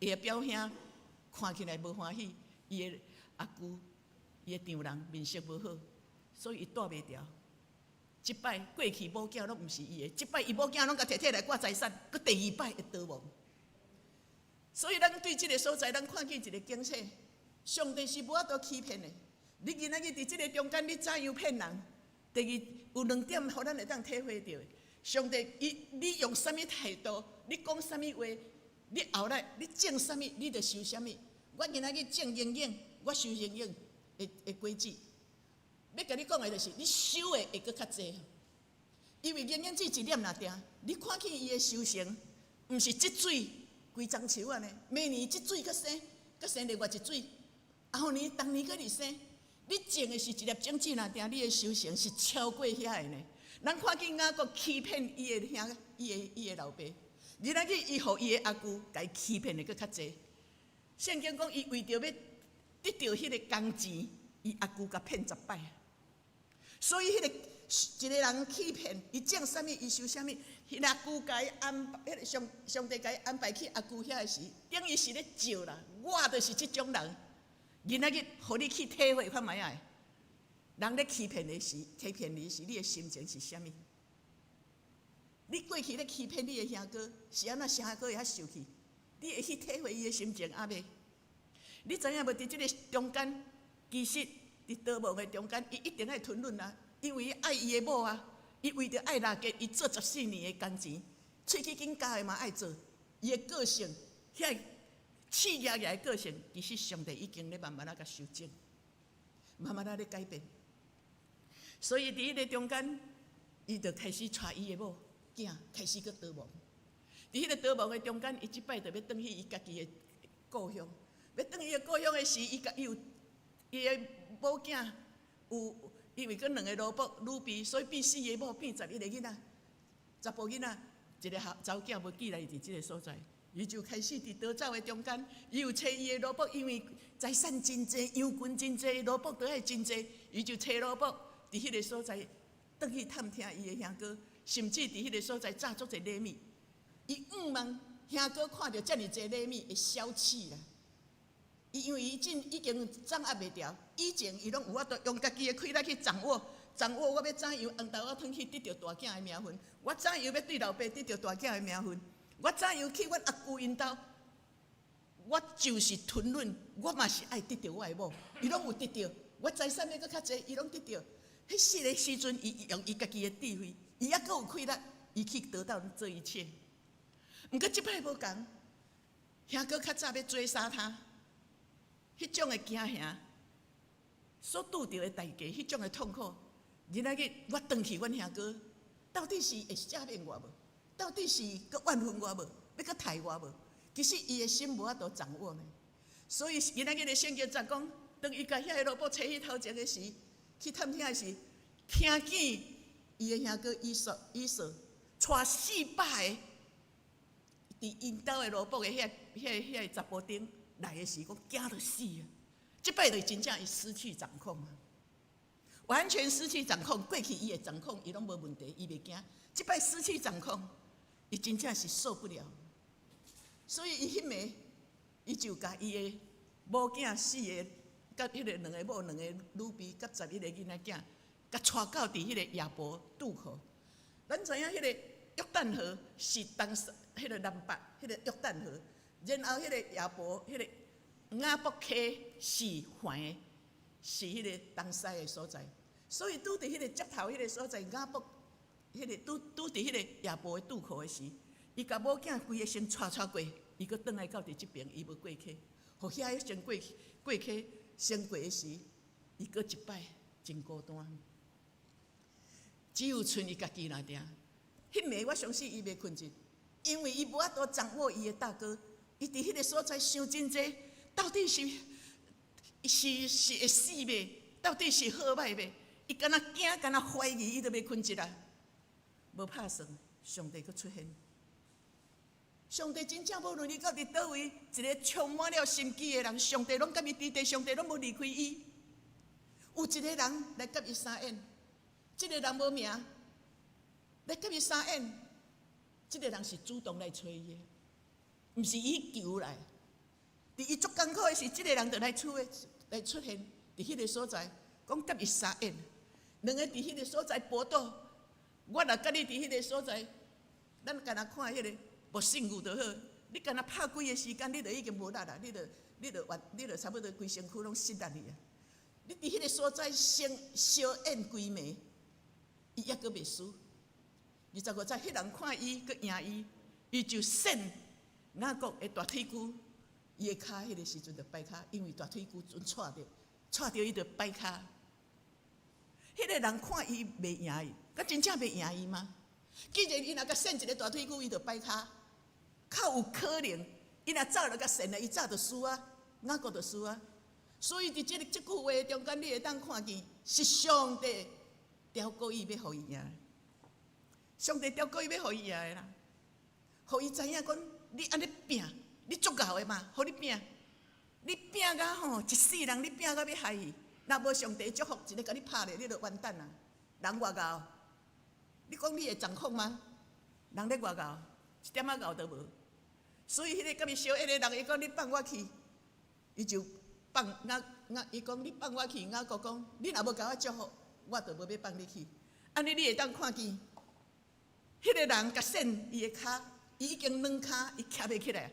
的表兄看起來無歡喜，伊的阿舅、伊的丈人面色無好，所以伊蹛袂牢。這擺過去某囝攏毋是伊的，這擺伊某囝攏共提提來割財產，閣第二擺會逃亡。所以咱對這个所在，咱看見一个警醒：上帝是無法度欺騙的。你今仔日佇這个中間，你怎樣騙人？第二有兩點，予咱會當體會著的。上帝伊，你用啥物態度，你講啥物話，你後來你種啥物，你就收啥物。我今仔日種鷹眼，我收鷹眼的果子。欲共你講的就是，你收的會閣較濟。因為鷹眼子一粒若定，你看見伊的收成，毋是這水規欉樹按呢，明年這水閣生，閣生另外一水，後年逐年閣佇生。你種的是一粒種子若定，你的收成是超過遐的呢。咱看見雅各欺騙伊的兄、伊的老爸，今仔日伊予伊的阿舅共伊欺騙的閣較濟。聖經講，伊為著欲得著彼个工錢，伊阿舅共騙十擺。所以彼个一個人欺騙，伊種啥物，伊收啥物。彼阿舅共伊安排，彼个上帝共伊安排去阿舅遐的時，等於是咧招啦。我就是這種人。今仔日予你去體會看覓仔。人咧欺騙的時，欺騙你時，你的心情是啥物？你過去咧欺騙你的兄哥，是按怎兄哥會較受氣？你會去體會伊的心情抑未？你知影無？佇這个中間，其實佇逃亡的中間，伊一定愛吞忍啊，因為伊愛伊的某啊，伊為著愛拉結，伊做十四年的工錢，喙齒緊咬的嘛愛做。伊的個性，遐刺額額的個性，其實上帝已經咧慢慢仔共修正，慢慢仔咧改變。所以佇彼个中間，伊就開始帶伊的某囝開始閣逃亡。佇彼个逃亡的中間，伊這擺就欲轉去伊家己的故鄉。欲轉伊的故鄉的時，伊共伊有伊的某囝有，因為閣兩个奴僕女婢，所以變四个某，變11個囡仔，查埔囡仔，一个查某囝無寄來佇這个所在，伊就開始佇逃走的中間，伊有揣伊的奴僕，因為財產真濟，羊群真濟，奴僕都愛真濟，伊就揣奴僕佇彼个所在，轉去探聽伊的兄哥，甚至佇彼个所在紮足濟禮物。伊向望兄哥看著遮爾濟禮物會消氣啦。伊因為伊真已經掌握袂牢，以前伊攏有法度用家己的氣力去掌握，掌握我欲怎樣紅豆仔轉去得著大囝的名分，我怎樣欲對老爸得著大囝的名分，我怎樣去阮阿舅𪜶兜，我就是吞忍，我嘛是愛得著我的某，伊攏有得著，我財產欲閣較濟，伊攏得著。彼四个時陣，伊用伊家己的智慧，伊猶閣有氣力，伊去得到這一切。毋過這擺無仝，兄哥較早欲追殺他。彼種的驚嚇，所拄著的代價，彼種的痛苦，今仔日我轉去阮兄哥，到底是會赦免我無？到底是閣怨恨我無？欲閣刣我無？其實伊的心無法度掌握呢。所以今仔日的聖經就講，當伊共遐个奴僕揣去頭前的時，去探聽的時，聽見伊的兄哥以掃帶400個佇𪜶兜的奴僕的遐個查埔丁來的時，講驚著死啊！這擺就真正伊失去掌控啊，完全失去掌控。過去伊會掌控，伊攏無問題，伊袂驚。這擺失去掌控，伊真正是受不了。所以伊彼暝，伊就共伊的某囝四个，佮彼个兩个某、兩個女婢，佮11個囡仔囝，共帶到佇彼個雅博渡河。咱知影彼個約旦河是東西，彼個南北，彼個約旦河。然後彼個雅博，彼個雅博溪是橫的，是彼個東西的所在。所以拄佇彼個接頭彼個所在，雅各彼個拄拄佇彼個雅博的渡口的時，伊共某囝規个先帶帶過，伊閣轉來到佇這爿，伊無過溪，予遐個先過過溪，先過的時，伊閣一擺真孤單，只有賰伊家己爾定。彼暝我相信伊袂睏著，因為伊無法度掌握伊的大哥，伊佇彼個所在想真濟，到底是是是會死袂？到底是好䆀袂？伊敢若驚，敢若懷疑，伊就袂睏著啦。無拍算，上帝閣出現。上帝真正無論伊到佇佗位，一個充滿了心機的人，上帝攏佮伊佇佇，上帝攏無離開伊。有一個人來佮伊相演，這個人無名，來佮伊相演，這個人是主動來揣伊的，毋是伊求來。佇伊足艱苦的時，這個人就來出的來出現佇彼個所在，講佮伊相演，兩个佇彼個所在搏鬥。我若佮你佇彼個所在，咱敢若看彼個無勝牛就好。你敢若拍幾个時間，你就已經無力啦，你就你就完，你就差不多規身軀攏失力去啊。你佇彼個所在先相演規暝，伊猶閣袂輸。25節，彼人看伊，閣贏伊，伊就扇雅各的大腿骨，伊的跤彼个時陣就掰跤，因為大腿骨陣挫著，挫著伊就掰跤。彼個人看伊袂贏伊，敢真正袂贏伊嗎？既然伊若共扇一个大腿骨，伊就掰跤，較有可能，伊若早就共扇了，伊早就輸啊，雅各就輸啊。所以佇這個這句話中間，你會當看見是上帝刁故意欲予伊贏。上帝刁故意欲予伊贏的啦，予伊知影講，你按呢拚，你足𠢕的嘛，予你拚，你拚甲吼一世人，你拚到欲害去，若無上帝祝福，一个共你拍咧，你就完蛋啊！人偌𠢕，你講你會掌控嗎？人咧偌𠢕，一點仔𠢕都無。所以彼个佮伊相演的人，伊講你放我去，伊就放雅雅，伊講你放我去，雅各講你若無共我祝福，我就無欲放你去。按呢你會當看見，彼个人共扇伊的跤，伊已經軟跤，伊徛袂起來，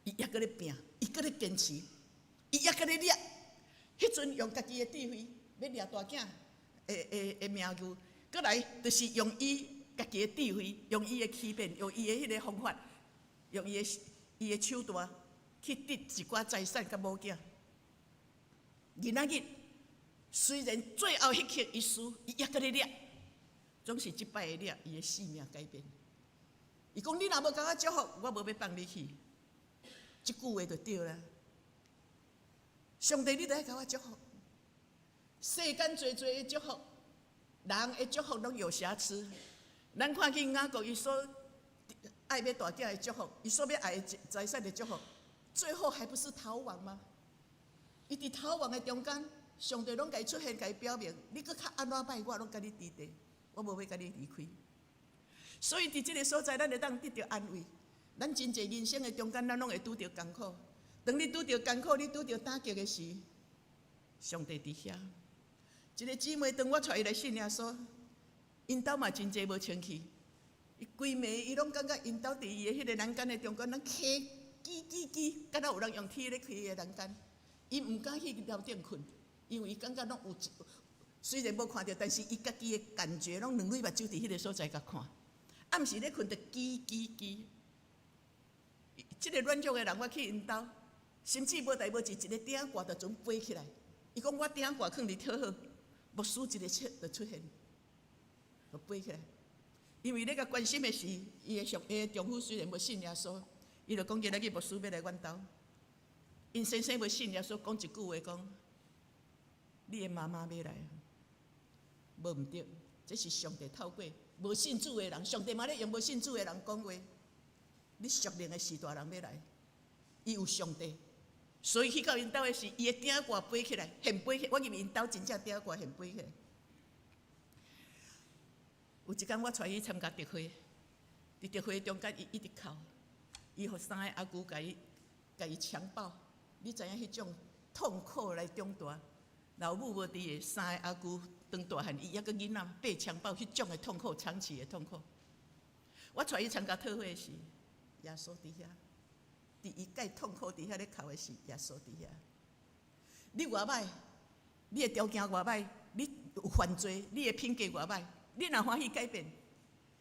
伊猶閣咧拚，伊閣咧堅持，伊猶閣咧掠。彼陣用家己的智慧欲掠大囝的的的名譽，閣來就是用伊家己的智慧，用伊的欺騙，用伊的彼个方法，用伊的伊的手段去得一寡財產佮某囝。囡仔日雖然最後彼刻伊輸，伊猶閣咧掠，總是這擺的掠，伊的性命改變。伊講你若無共我祝福，我無欲放你去。這句話就對啦。上帝，你著愛共我祝福。世間濟濟的祝福，人的祝福攏有瑕疵。咱看見雅各伊所愛欲大囝的祝福，伊所欲愛的財產的祝福，最後還不是逃亡嗎？伊佇逃亡的中間，上帝攏共伊出現，共伊表明，你閣較按怎䆀，我攏佮你佇佇，我無欲共你離開。所以佇這个所在，咱會當得著安慰。咱真濟人生的中間，咱攏會拄著艱苦。當你拄著艱苦，你拄著打擊的時，上帝佇遐。一个姊妹，當我帶伊來信耶穌，𪜶兜嘛真濟無清氣。伊規暝伊攏感覺𪜶兜佇伊的彼个欄杆的中間，攏起吱吱吱，敢若有人用鐵咧開伊的欄杆。伊毋敢去樓頂睏，因為伊感覺攏有，雖然無看著，但是伊家己的感覺攏兩對目睭佇彼个所在共看。暗時咧睏就吱吱吱。這个軟弱的人，我去𪜶兜，甚至無代無誌，一个鼎蓋就準飛起來。伊講我鼎蓋囥佇倒好，牧師一个切就出現，就飛起來。因為咧共關心的是，伊的上伊的丈夫雖然無信耶穌，伊就講今仔日牧師欲來阮兜。𪜶先生無信耶穌，講一句話講：你的媽媽欲來，無毋對，這是上帝透過無信主的人，上帝嘛咧用無信主的人講話。你屬靈的序大人欲來，伊有上帝，所以去到𪜶兜的時，伊的鼎蓋飛起來，現飛起來。我入𪜶兜真正鼎蓋現飛起來。有一工我帶伊參加特會，佇特會中間，伊一直哭，伊予三个阿舅共伊共伊強暴。你知影彼種痛苦來長大，老母無佇的，三个阿舅當大漢，伊猶閣囡仔被強暴，彼種的痛苦，長期的痛苦。我帶伊參加特會時，耶穌佇遐，佇伊蓋痛苦佇遐咧哭的時，耶穌佇遐。你偌䆀，你的條件偌䆀，你有犯罪，你的品格偌歹，你若歡喜改變，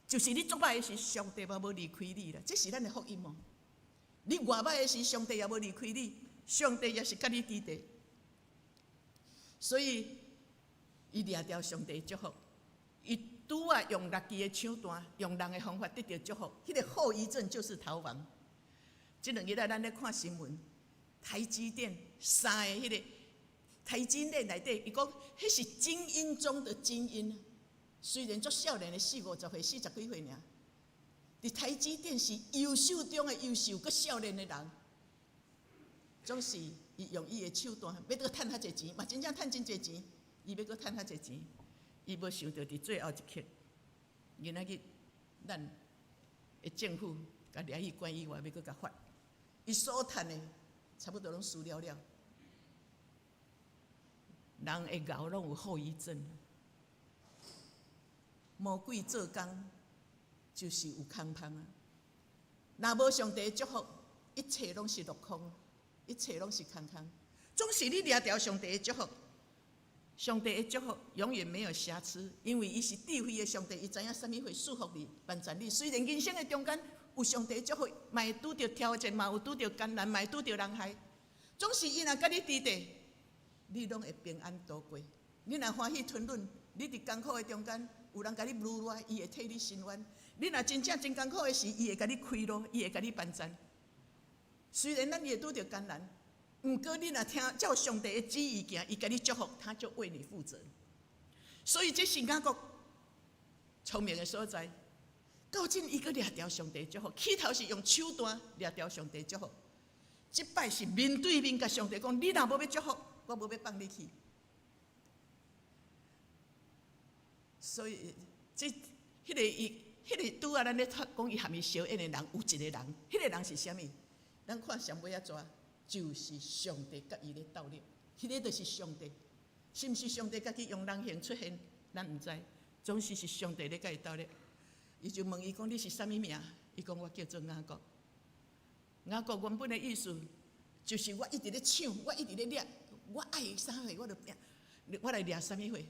就是你足歹的時，上帝嘛無離開你啦。這是咱的福音哦。你偌歹的時，上帝也無離開你，上帝也是佮你佇咧。所以，伊掠著上帝祝福，伊拄仔用家己的手段，用人的方法得著祝福，彼個後遺症就是逃亡。這兩日來咱咧看新聞，台積電三个彼個台積電內底，伊講彼是精英中的精英，雖然足少年的四五十歲、四十幾歲爾，佇台積電是優秀中的優秀，閣少年的人，總是伊用伊的手段，欲閣趁較濟錢，嘛真正趁真濟錢，伊欲閣趁較濟錢，伊無想著佇最後一刻，今仔日咱的政府共掠去關以外，欲閣共罰，伊所趁的差不多攏輸了了。人會𠢕攏有後遺症，魔鬼做工就是有空芳啊！若無上帝祝福，一切攏是落空，一切攏是空空。總是你掠著上帝的祝福，上帝的祝福永遠沒有瑕疵，因為伊是智慧的上帝，伊知影啥物會祝福你、幫助你。雖然人生的中間有上帝祝福，嘛會拄著挑戰，嘛有拄著艱難，嘛會拄著人害。總是伊若佮你佇咧，你攏會平安度過。你若歡喜吞忍，你佇艱苦的中間，有人共你擄掠，伊會替你伸冤。你若真正真艱苦的時，伊會共你開路，伊會共你幫贊。雖然咱會拄著艱難，毋過你若聽照上帝的旨意行，伊共你祝福，他就為你負責。所以這是雅各聰明的所在。到今伊閣掠著上帝祝福，起頭是用手段掠著上帝祝福，這擺是面對面共上帝講：你若無欲祝福，我無欲放你去。所以，這彼個伊，彼個拄仔咱咧講伊含伊相應的人，有一個人，彼個人是啥物？咱看上尾仔逝，就是上帝佮伊咧鬥力，彼個就是上帝，是毋是上帝家己用人形出現？咱毋知，總是是上帝咧佮伊鬥力。伊就問伊講：你是啥物名？伊講：我叫做雅各。雅各原本的意思就是我一直咧搶，我一直咧掠，我愛啥貨我就掠，我來掠啥物貨。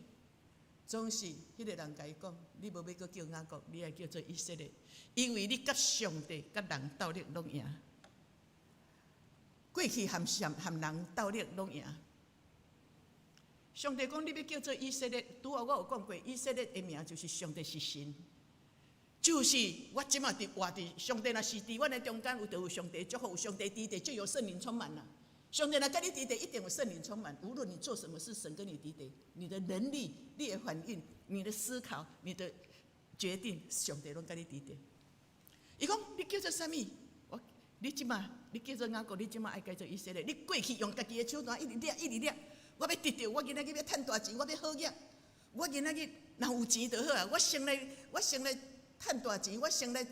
總是彼個人共伊講：你無欲閣叫雅各，你愛叫做以色列，因為你佮上帝、佮人鬥力攏贏。過去含上含人鬥力攏贏。上帝講你欲叫做以色列，拄仔我有講過，以色列的名就是上帝是神，就是我這馬佇活佇上帝若是佇阮的中間，有就有上帝祝福，有上帝佇咧，就有聖靈充滿啦。上帝若佮你佇咧，一定有聖靈充滿。無論你做什麼事，神跟你佇咧，你的能力、你的反應、你的思考、你的決定，上帝攏佮你佇咧。伊講你叫做啥物？我你這馬你叫做雅各，你這馬愛改做以色列。你過去用家己的手段一直掠，一直掠。我欲得著，我今仔日欲趁大錢，我欲好額。我今仔日若有錢就好啊！我先來趁大錢，我先來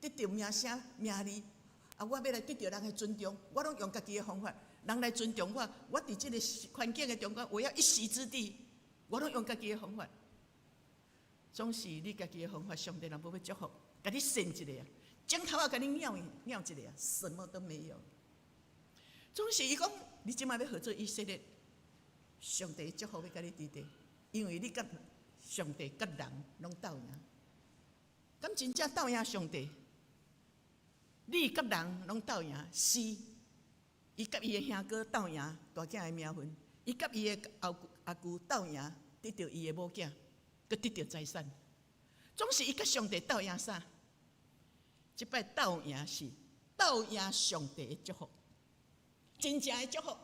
得著名聲名利。啊！我欲來得著人的尊重，我攏用家己的方法，人來尊重我。我佇這個環境的中間，我要一席之地，我攏用家己的方法。總是你家己的方法，上帝若無欲祝福，共你扇一下啊，指頭仔共你拗拗一下啊，什麼都沒有。總是伊講，你這馬欲號做以色列，上帝祝福欲佮你佇咧，因為你佮上帝佮人攏鬥贏。敢真正鬥贏上帝？你佮人攏鬥贏，是伊佮伊的兄哥鬥贏大囝的名分，伊佮伊的後阿舅鬥贏，得著伊的某囝，閣得著財產。總是伊佮上帝鬥贏啥？這擺鬥贏是鬥贏上帝的祝福，真正的祝福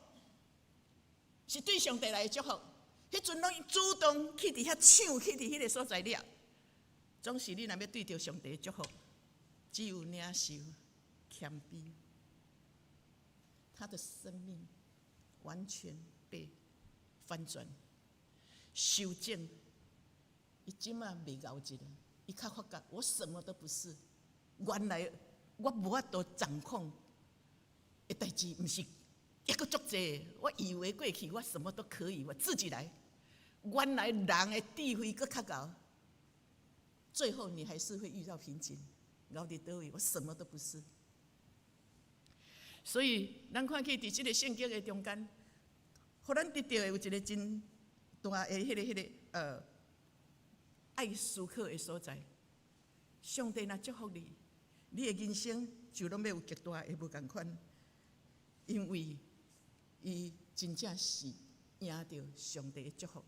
是對上帝來的祝福。彼陣攏主動去佇遐搶，去佇彼個所在掠。總是你若欲對著上帝的祝福，只有領受謙卑，他的生命完全被翻轉、修正。伊這馬袂𠢕一個，伊較發覺我什麼都不是，原來我無法度掌控的代誌，毋是抑閣足濟。我以為過去我什麼都可以，我自己來。原來人的智慧閣較𠢕，最後你還是會遇到瓶頸。𠢕佇佗位，我什麼都不是。所以，咱看見佇這個聖經的中間，予咱得著的有一個真大的彼个愛思考的所在。上帝若祝福你，你的人生就攏欲有極大的無仝款，因為伊真正是贏著上帝的祝福。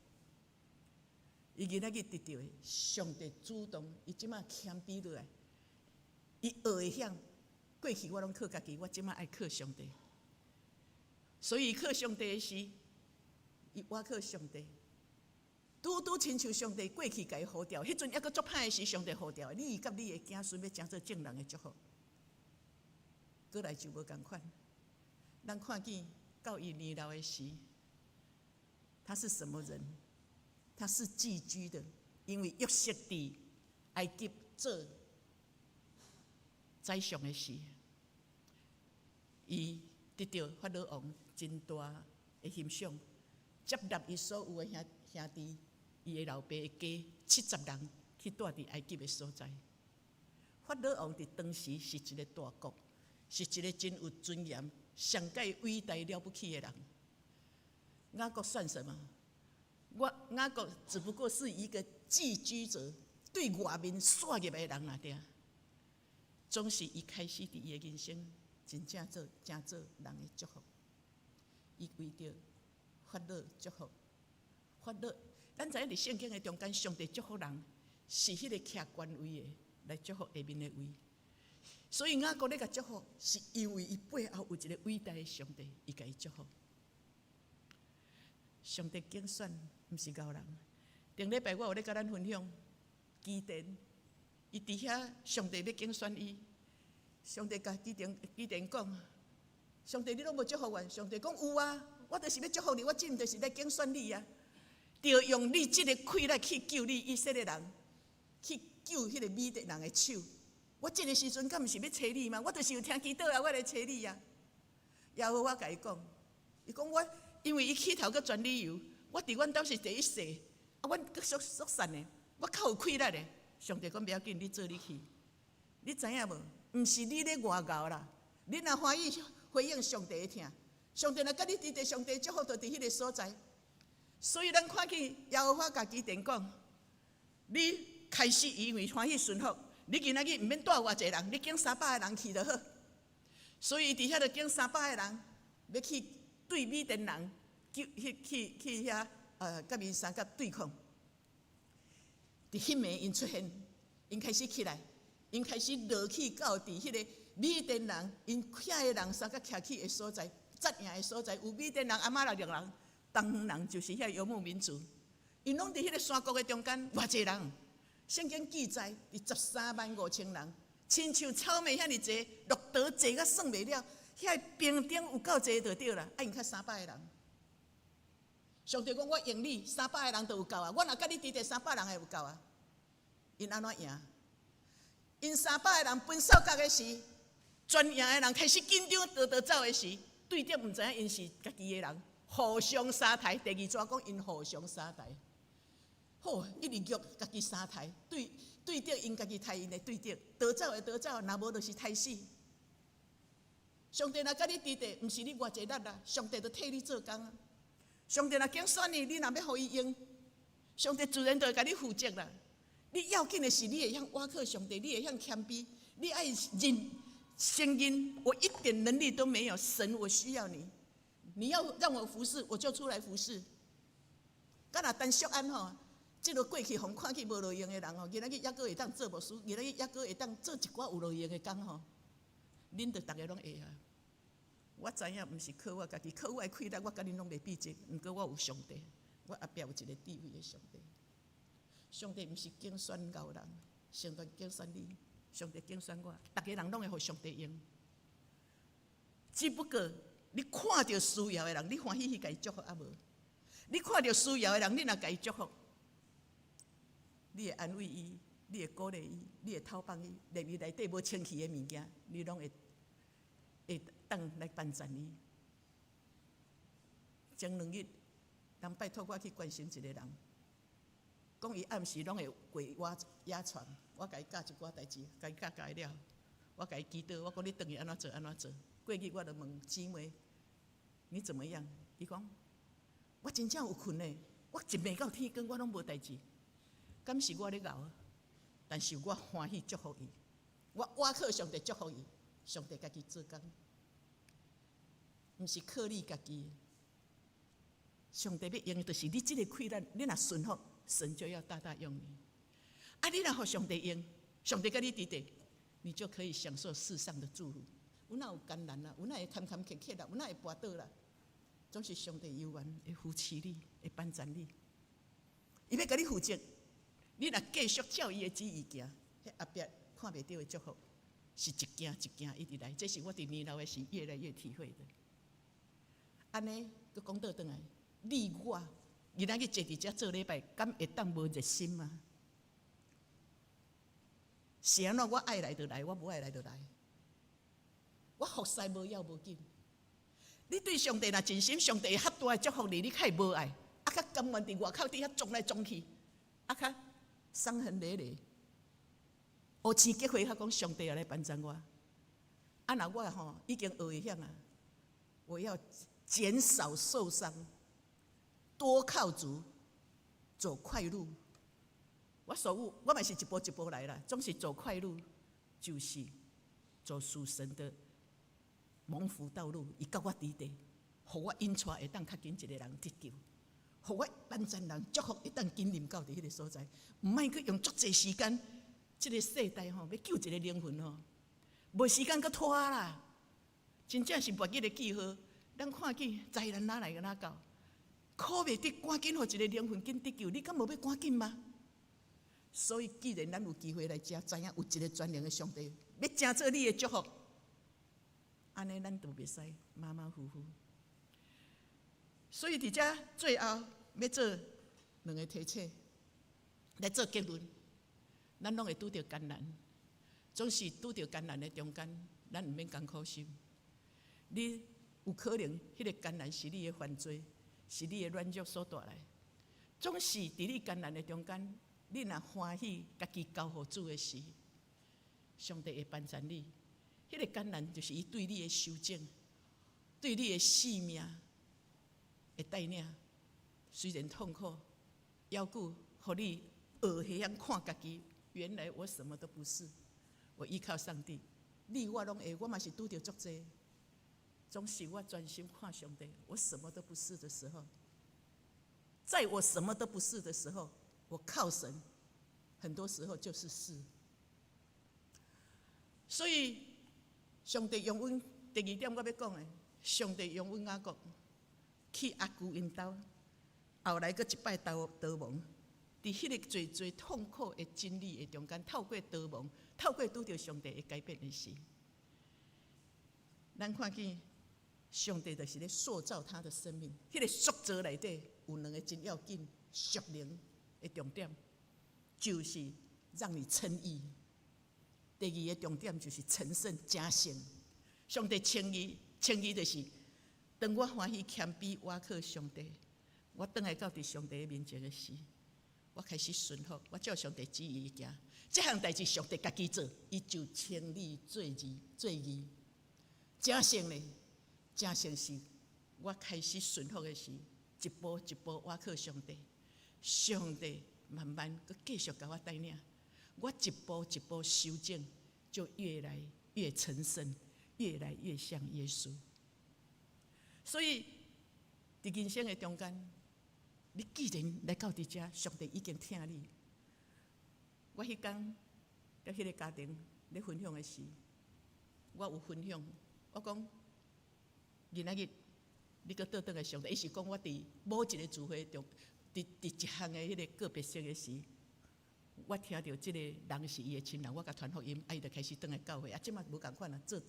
伊今仔日得著的，上帝主動，伊這馬謙卑落來，伊學會曉，過去我攏靠家己，我這馬愛靠上帝。所以靠上帝的時，伊倚靠上帝，拄拄親像上帝過去共伊呼召，彼陣猶閣足歹的時，上帝呼召你佮你的子孫欲成做眾人的祝福。閣來就無仝款，咱看見到伊年老的時，他是什麼人？他是寄居的，因為約瑟佇埃及做宰相的時，伊得著法老王真大的欣賞，接納伊所有的兄弟，伊的老爸的家70人去蹛佇埃及的所在。法老王佇當時是一個大國，是一個真有尊嚴、上蓋偉大了不起的人。雅各算什麼？我雅各只不過是一個寄居者，對外面紲入來的人爾對。總是伊開始佇伊的人生，真正做成做人的祝福。伊為著法老祝福，法老，咱知影佇聖經的中間，上帝祝福人是彼個徛懸位的來祝福下面的位。所以雅各咧共祝福，是因為伊背後有一個偉大的上帝，伊共伊祝福。上帝揀選，毋是𠢕人。頂禮拜我有咧共咱分享，基甸，伊佇遐上帝欲揀選伊，上帝共基甸基甸講：上帝你攏無祝福我，上帝講有啊，我就是欲祝福你，我真就是來揀選你啊，著用你這個氣力去救你以色列人，去救彼個米甸人的手。我這個時陣敢毋是欲揣你嗎？我就是有聽祈禱啊，我來揣你啊。耶和華共伊講，伊講我。因為伊起頭閣轉理由，我佇阮兜是第一細，啊，阮閣屬屬散的，我較有氣力的。上帝講無要緊，你做你去，你知影無？毋是你咧外𠢕啦，你若歡喜回應上帝的疼，上帝若佮你佇佇上帝祝福就佇彼個所在。所以咱看見耶和華共基甸講，你開始因為歡喜順服，你今仔日毋免帶偌濟人，你揀300個人去就好。所以佇遐就揀三百個人，欲去對米甸人，去去去去遐，佮𪜶相佮對抗。佇彼暝𪜶出現，𪜶開始起來，𪜶開始落去到佇彼個米甸人，𪜶遐个人相佮徛起的所在，紮營的所在，有米甸人、亞瑪力人、東方人，就是遐游牧民族，𪜶攏佇彼個山谷的中間，偌濟人？聖經記載，佇135,000人，親像草莓遐爾濟，駱駝濟甲算袂了。遐兵丁有夠濟就對啦，啊，𪜶較300個人。上帝講我用你三百個人就有夠啊，我若佮你佇佇三百人會有夠啊。𪜶按怎贏？𪜶三百個人分掃角的時，全營的人開始緊張，逃逃走的時，對敵毋知影𪜶是家己的人，互相相刣。第二節講𪜶互相相刣，好，一直虐家己相刣，對對敵𪜶家己刣𪜶的對敵，逃走的逃走，若無就是刣死。上帝若佮你佇佇，毋是你偌濟力啦，上帝就替你做工啊。上帝若揀選你，你若欲予伊用，上帝自然就會共你負責啦。你要緊的是，你會曉倚靠上帝，你會曉謙卑，你愛認承認，我一點能力都沒有，神，我需要你，你要讓我服侍，我就出來服侍。敢若陳淑安吼，這個過去予看去無路用的人吼，今仔日猶閣會當做牧師，今仔日猶閣會當做一寡有路用的工吼，恁著逐个攏會啊。我知影，毋是靠我家己，靠我的氣力，我佮恁攏袂比這。毋過我有上帝，我後壁有一個智慧的上帝。上帝毋是揀選𠢕人，上帝揀選你，上帝揀選我，逐个人攏會予上帝用。只不過你看著需要的人，你歡喜去共伊祝福抑無？你看著需要的人，你若共伊祝福，你會安慰伊，你會鼓勵伊，你會透放伊，連伊內底無清氣的物件，你攏會會當來幫贊伊。前2日，人拜託我去關心一個人，講伊暗時攏會過倚床，我共伊教一寡代誌，共伊教教了，我共伊祈禱，我講你轉去按怎做按怎做。過日我就問姊妹，你怎麼樣？伊講我真正有睏呢。我一暝到天光，我攏無代誌。敢是我咧𠢕？但是我歡喜祝福伊，我倚靠上帝祝福伊，上帝家己做工，毋是靠你家己。上帝欲用的就是你這个氣力，你若順服，神就要大大用你。啊，你若予上帝用，上帝佮你佇咧，你就可以享受世上的祝福。有哪有艱難啦？有哪會坎坎坷坷啦？有哪會跋倒啦？總是上帝猶原會扶持你，會幫助你。伊欲共你負責，你若繼續照伊的旨意行，彼後壁看袂著的祝福，是一件一件一直來。這是我佇年老的時越來越體會的。按呢，閣講倒轉來，你我今仔日坐佇遮做禮拜，敢會當無熱心嗎？是按怎？我愛來就來，我無愛來就來。我服侍無要無緊。你對上帝若盡心，上帝會較大的祝福你，你較會無愛，啊，較甘願佇外口佇遐撞來撞去，啊，較傷痕累累。烏青結會，較講上帝也來幫助我。啊，若我吼已經學會曉啊，我要減少受傷，多靠主，走快路。我所有我嘛是一步一步來啦，總是走快路，就是走屬神的蒙福道路。伊佮我佇咧，予我引帶會當較緊一个人得救，予我幫助人祝福會當緊臨到佇彼个所在，毋莫閣用足濟時間。這个世代吼，欲救一个靈魂吼，無時間閣拖啦。真正是末日的記號。咱看見災難哪來哪到，苦袂得，趕緊予一个靈魂緊得救。你敢無欲趕緊嗎？所以，既然咱有機會來遮，知影有一个全能的上帝，欲成做你的祝福，按呢咱就袂使馬馬虎虎。所以佇遮最後欲做兩个提醒，來做結論。咱攏會拄著艱難，總是拄著艱難的中間，咱毋免艱苦心。你有可能，彼个艱難是你的犯罪，是你的軟弱所帶來。總是佇你艱難的中間，你若歡喜家己交予主的時，上帝會幫助你。彼个艱難就是伊對你的修整，對你的性命的帶領。雖然痛苦，猶閣予你學會曉看家己。原來我什麼都不是，我依靠上帝。你我攏會，我嘛是拄著足濟。總是我專心看上帝，我什麼都不是的時候，在我什麼都不是的時候，我靠神，很多時候就是是。所以，上帝用阮第二點我欲講的，上帝用阮雅各去阿姑𪜶兜，後來閣一擺逃逃亡。佇彼个濟濟痛苦的真理的中間，透過逃亡，透過拄著上帝的改變的時，咱看見上帝就是咧塑造他的生命。彼个塑造內底有兩个真要緊屬靈的重點，就是讓你稱義。第二個重點就是成聖成聖。上帝稱義，稱義就是當我歡喜謙卑，倚靠上帝，我轉來到佇上帝的面前的時，我開始順服，我照上帝旨意行。這項代誌上帝家己做，伊就稱你做義，做義。成聖呢？成聖是我開始順服的時，一步一步倚靠上帝，上帝慢慢閣繼續共我帶領，我一步一步修正，就越來越成聖，越來越像耶穌。所以，佇人生的中間，你既然來到佇遮，上帝已經疼你。我彼工佇彼个家庭咧分享的時，我有分享，我講今仔日你閣倒轉來上帝，伊是講我佇某一个聚會中，佇佇一項的彼个個別性的時，我聽著這个人是伊的親人，我共傳福音，啊，伊就開始轉來教會，啊，這馬無仝款啊，做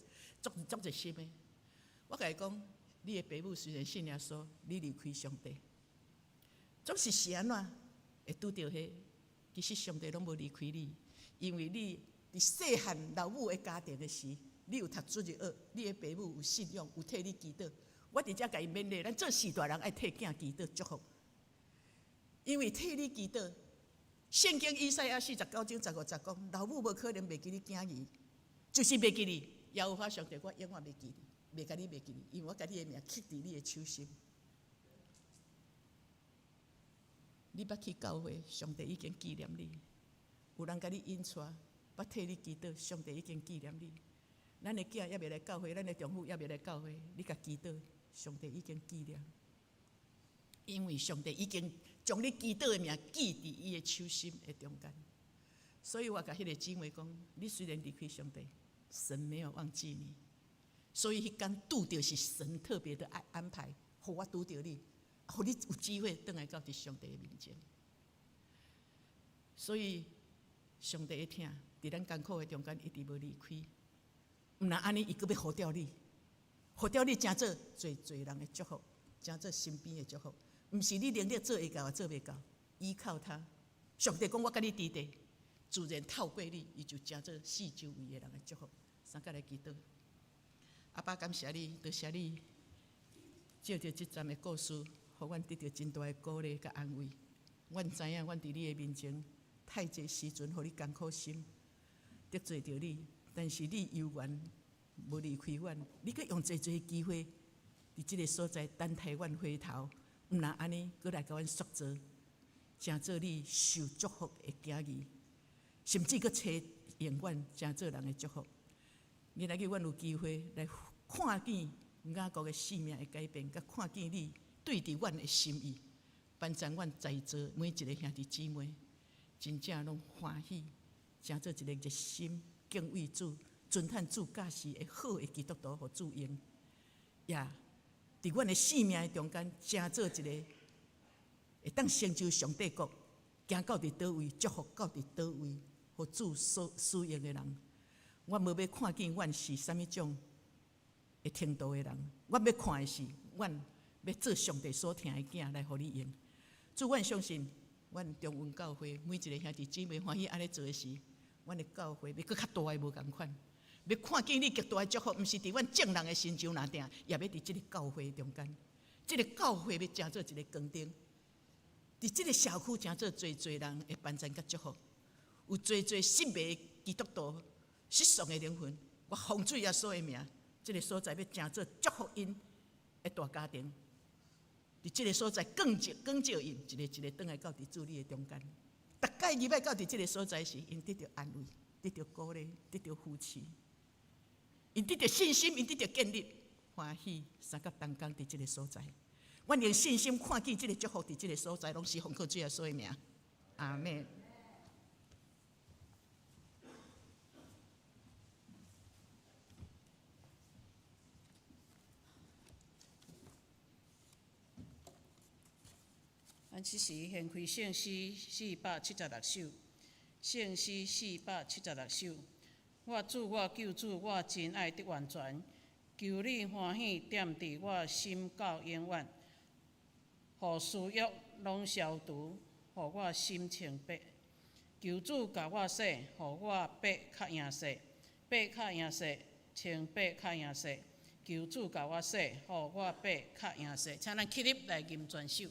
足足熱心的。我共伊講，你的爸母雖然信耶穌，你離開上帝，總是是按怎會拄著彼，其實上帝攏無離開你，因為你佇細漢老母的家庭的時，你有讀主日學，你的爸母有信仰，有替你祈禱。我佇遮共伊勉勵，咱做序大人愛替囝祈禱祝福，因為替你祈禱。聖經以賽亞49章15節講，老母無可能袂記你囝兒，就是袂記你。耶和華上帝，我永遠袂記你，袂共你袂記你，因為我共你的名刻佇你的手心。你捌去教會，上帝已經紀念你；有人共你引帶，捌替你祈禱，上帝已經紀念你。咱的囝猶未來教會，咱的丈夫猶未來教會，你共祈禱，上帝已經紀念。因為上帝已經將你祈禱的名記佇伊的手心的中間。所以我共彼个姊妹講：你雖然離開上帝，神沒有忘記你。所以彼工拄著是神特別的安安排，予我拄著你，予你有機會轉來到佇上帝的面前。所以上帝的疼，佇咱艱苦的中間一直無離開。毋但按呢，伊閣欲呼召你，呼召你成做濟濟人的祝福，成做身邊的祝福。毋是你能力做會到，做袂到，依靠他。上帝講我佮你佇咧，自然透過你，伊就成做四周圍的人的祝福。三個來祈禱。阿爸感謝你，多謝你，藉著這站的故事，予阮得著真大的鼓勵佮安慰。阮知影，阮佇你的面前，太濟時陣，予你艱苦心，得罪著你，但是你猶原無離開阮，你閣用濟濟機會，佇這个所在等待阮回頭，毋但按呢，閣來共阮塑造，成做你受祝福的囝兒，甚至閣揣用阮成做人的祝福。今仔日阮有機會來看見雅各的生命的改變，佮看見你對佇阮的心意，幫助阮在座每一个兄弟姊妹，真正攏歡喜，成做一个熱心敬畏主、遵行主教示的好的基督徒，予主用，也佇阮的生命的中間，成做一个會當成就上帝國，行到佇佗位，祝福到佇佗位，予主所使用的人。我無欲看見阮是啥物種的程度的人，我欲看的是，阮欲做上帝所疼的囝來予你用。主，阮相信，阮中雲教會每一个兄弟姊妹歡喜按呢做的時，阮的教會欲閣較大的無仝款，欲看見你極大的祝福，毋是佇阮眾人的身上爾定，也欲佇這个教會中間。這个教會欲成做一个光燈，佇這个社區成做濟濟人的幫贊佮祝福，有濟濟失迷基督徒。失喪的靈魂，我奉主耶穌的名，這个所在欲成做祝福𪜶的大家庭。佇這个所在，光照光照𪜶，一个一个轉來到佇主你的中間。逐擺入來到佇這个所在時，𪜶得著安慰，得著鼓勵，得著扶持，𪜶得著信心，𪜶得著建立，歡喜三甲同工佇這个所在。阮用信心看見這个祝福佇這个所在，攏是奉靠主耶穌的名。阿們。咱此時獻開聖詩476首，聖詩476首。我主我救主，我真愛得完全，求你歡喜踮佇我心到永遠，予私欲攏消除，予我心清白。求主共我洗，予我白較贏雪，白較贏雪，清白較贏雪。求主共我洗，予我白較贏雪。請咱起立來吟全首。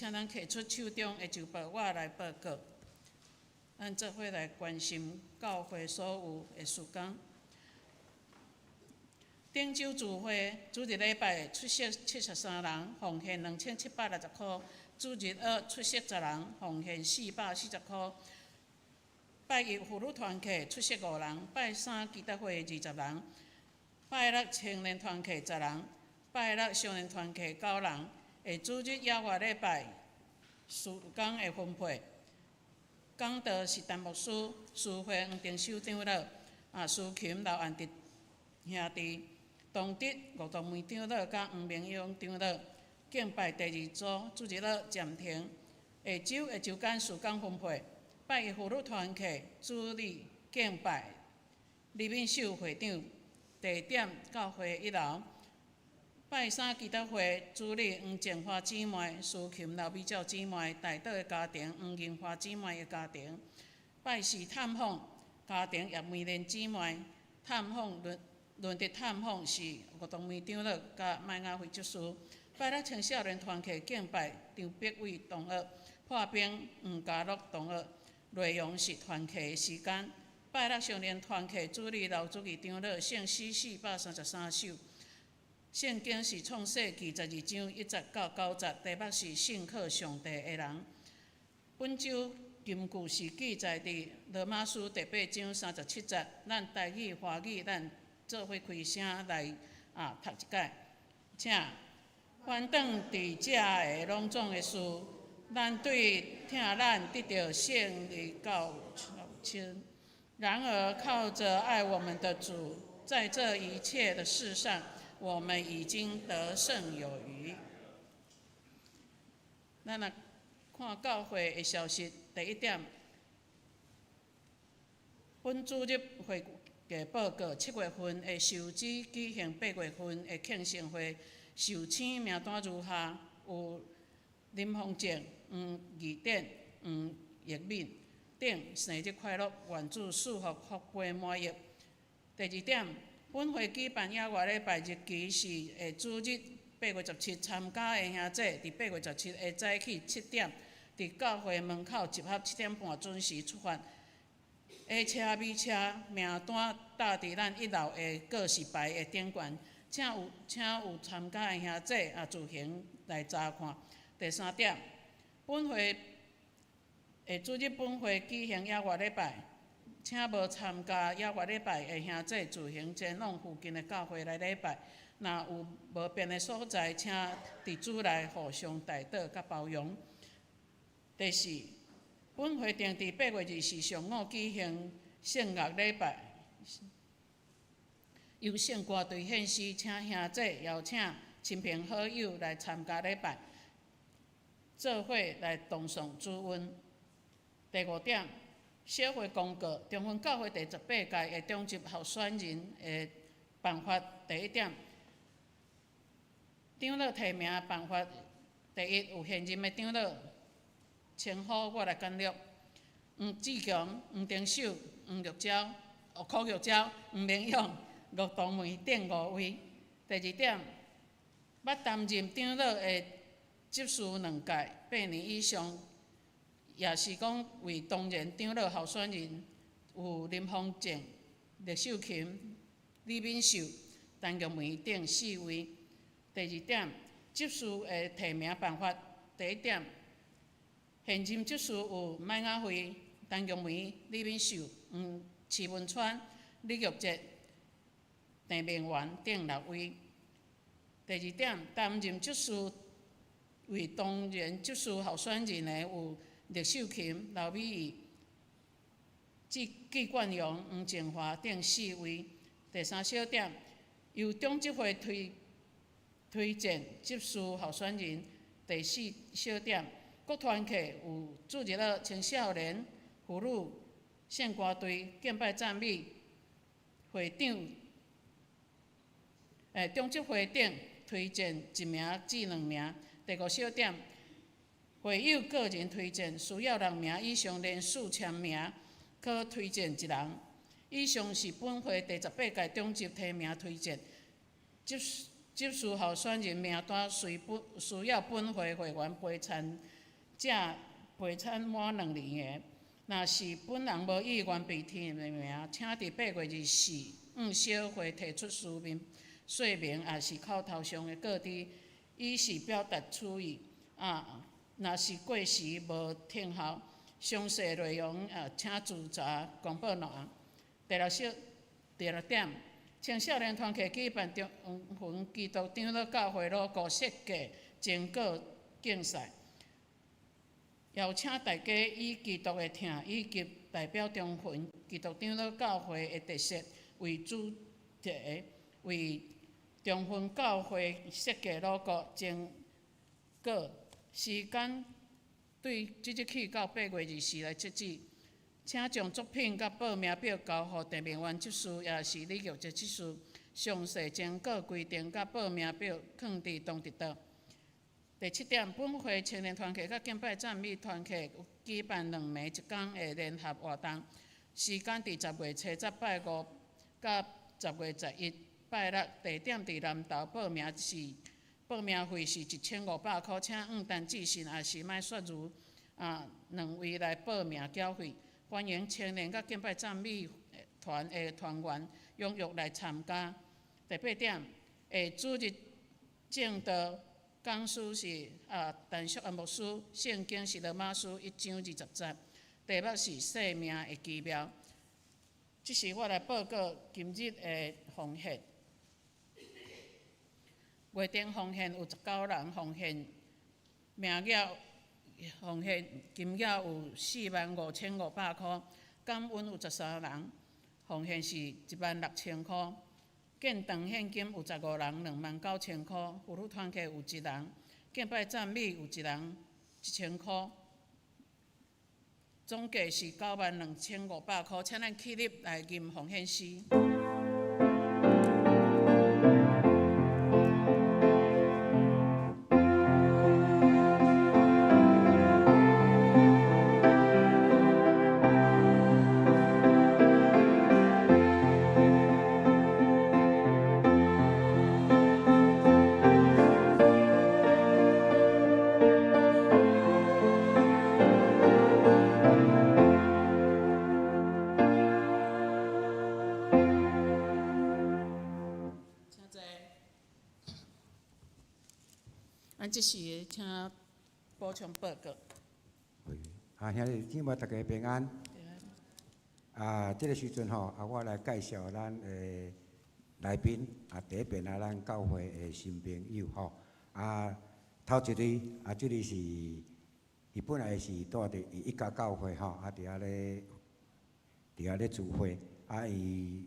請咱摕出手中的週報，我來報告。咱做伙來關心教會所有的事工。頂週聚會，主日禮拜出席73人，奉獻2760箍；主日學出席10人，奉獻440箍。拜一婦女團契出席五人，拜三祈禱會20人，拜六青年團契10人，拜六少年團契九人。下主日猶外禮拜事工的分配，講道是陳牧師，司會黃定修長老，司琴劉安迪兄弟。當日吳道梅長老佮黃明勇長老敬拜第二組，主日學暫停。下週的週間事工分配，拜一婦女團契主禮敬拜李敏秀會長，地點教會一樓。拜三祈禱會主禮黃靜華姊妹，司琴劉美照姊妹，代禱的家庭黃銀華姊妹的家庭。拜四探訪家庭葉梅蓮姊妹，探訪輪。輪值探訪是吳東梅長老佮麥亞惠執事。拜六青少年團契敬拜張碧偉同學，破冰黃家樂同學，內容是團契的時間。拜六少年團契主禮劉主義長老，聖詩433首。聖經是創世記12章1節到9節，題目是信靠上帝的人。本週金句是記載佇羅馬書第8章37節。咱台語、華語，咱做伙開聲來讀一擺，請反轉佇遮的攏總的事，咱對疼咱得著勝利到親。然而靠著愛我們的主，在這一切的事上，我們已經得勝有餘。咱來看教會的消息，第一點，本主日會計報告，7月份的收支舉行8月份的慶生會，壽星名單如下：有林鳳靜、黃義典、黃奕敏等，生日快樂，願主賜福福杯滿溢。第二點，本會舉辦野外禮拜日期是下主日8月17，參加的兄弟佇八月十七的早起7點，佇教會門口集合，7點半準時出發。A 車、B 車名單貼佇咱一樓的告示牌的頂懸，請有參加的兄弟自行來查看。第三點，本會下主日本會舉行野外禮拜，請無參加野外禮拜的兄弟自行前往附近的教會來禮拜。若有無便的所在，請佇主內互相代禱佮包容。第四，本會定佇8月24上午舉行聖樂禮拜，由聖歌隊獻詩，請兄弟邀請親朋好友來參加禮拜，做伙來同頌主恩。第五點，小會公告，中分教會第18屆的長執候選人的辦法。第一點，長老提名辦法，第一有現任的長老。稱呼我來簡略。黃志強、黃定秀、黃玉娇、柯玉娇、黃明勇、吳東梅等五位。第二點，捌擔任長老的執事兩屆8年以上，也是講為當然長老候選人有林鳳靜、酈秀琴、李敏秀、陳玉梅等四位。第二點，執事的提名辦法。第一點，現任執事有麥雅惠、陳玉梅、李敏秀、黃徐文川、李玉哲、鄭明元等六位。第二點，擔任執事為當然執事候選人的有酈秀琴、劉美儀、紀冠陽、黃靜華等四位。第三小點，由長執會推薦執事候選人。第四小點，各團契有主日學青少年、婦女、聖歌隊、敬拜讚美、會長、長執會等推薦一名至兩名。第五小點，會友個人推薦需要六名以上連署簽名，可推薦一人。以上是本會第18屆長執提名推薦執事候選人名單，隨本需要本會會員陪參者陪產滿兩年的。若是本人無意願被提名，請佇8月24向小會提出書面說明，抑是口頭上的告知，以示表達此意。啊，若是過時無聽效，詳細內容啊，請自查公布欄。第六小第六點，青少年團契舉辦中雲基督長老教會鑼鼓設計徵稿競賽。邀請大家以基督的疼以及代表中雲基督長老教會的特色為主題，為中雲教會設計鑼鼓徵稿。時間對即日起到8月24來截止，請將作品佮報名表交予鄭明元執事，抑是李玉哲執事。詳細徵稿規定佮報名表囥佇當直桌。第七點，本會青年團契佮敬拜讚美團契舉辦兩暝一工的聯合活動，時間佇10月70拜五佮10月11拜六，地點佇南投，報名是報名費是1500箍，請向陳志信抑是麥雪如啊兩位來報名繳費。歡迎青年佮敬拜讚美團的團員踴躍來參加。第八點，下主日證道講師是啊陳淑安牧師，聖經是羅馬書一章二十節，題目是生命的奇妙。這是我來報告今日的奉獻。月頂奉獻有19人奉獻，名額奉獻金額有45,500箍，感恩有13人奉獻是16,000箍。建堂獻金有15人，29,000箍；婦女團契有一人，敬拜讚美有一人，1000箍。總計是92,500箍，請咱起立來吟奉獻詩。請坐。咱這時請補充報告。啊，兄弟姊妹，大家平安。啊，這個時陣吼，啊，我來介紹咱的來賓。啊，第一遍啊，咱教會的新朋友吼。啊，頭一位啊，這個是伊本來是住佇一家教會吼，啊，佇遐咧，佇遐咧聚會。啊，伊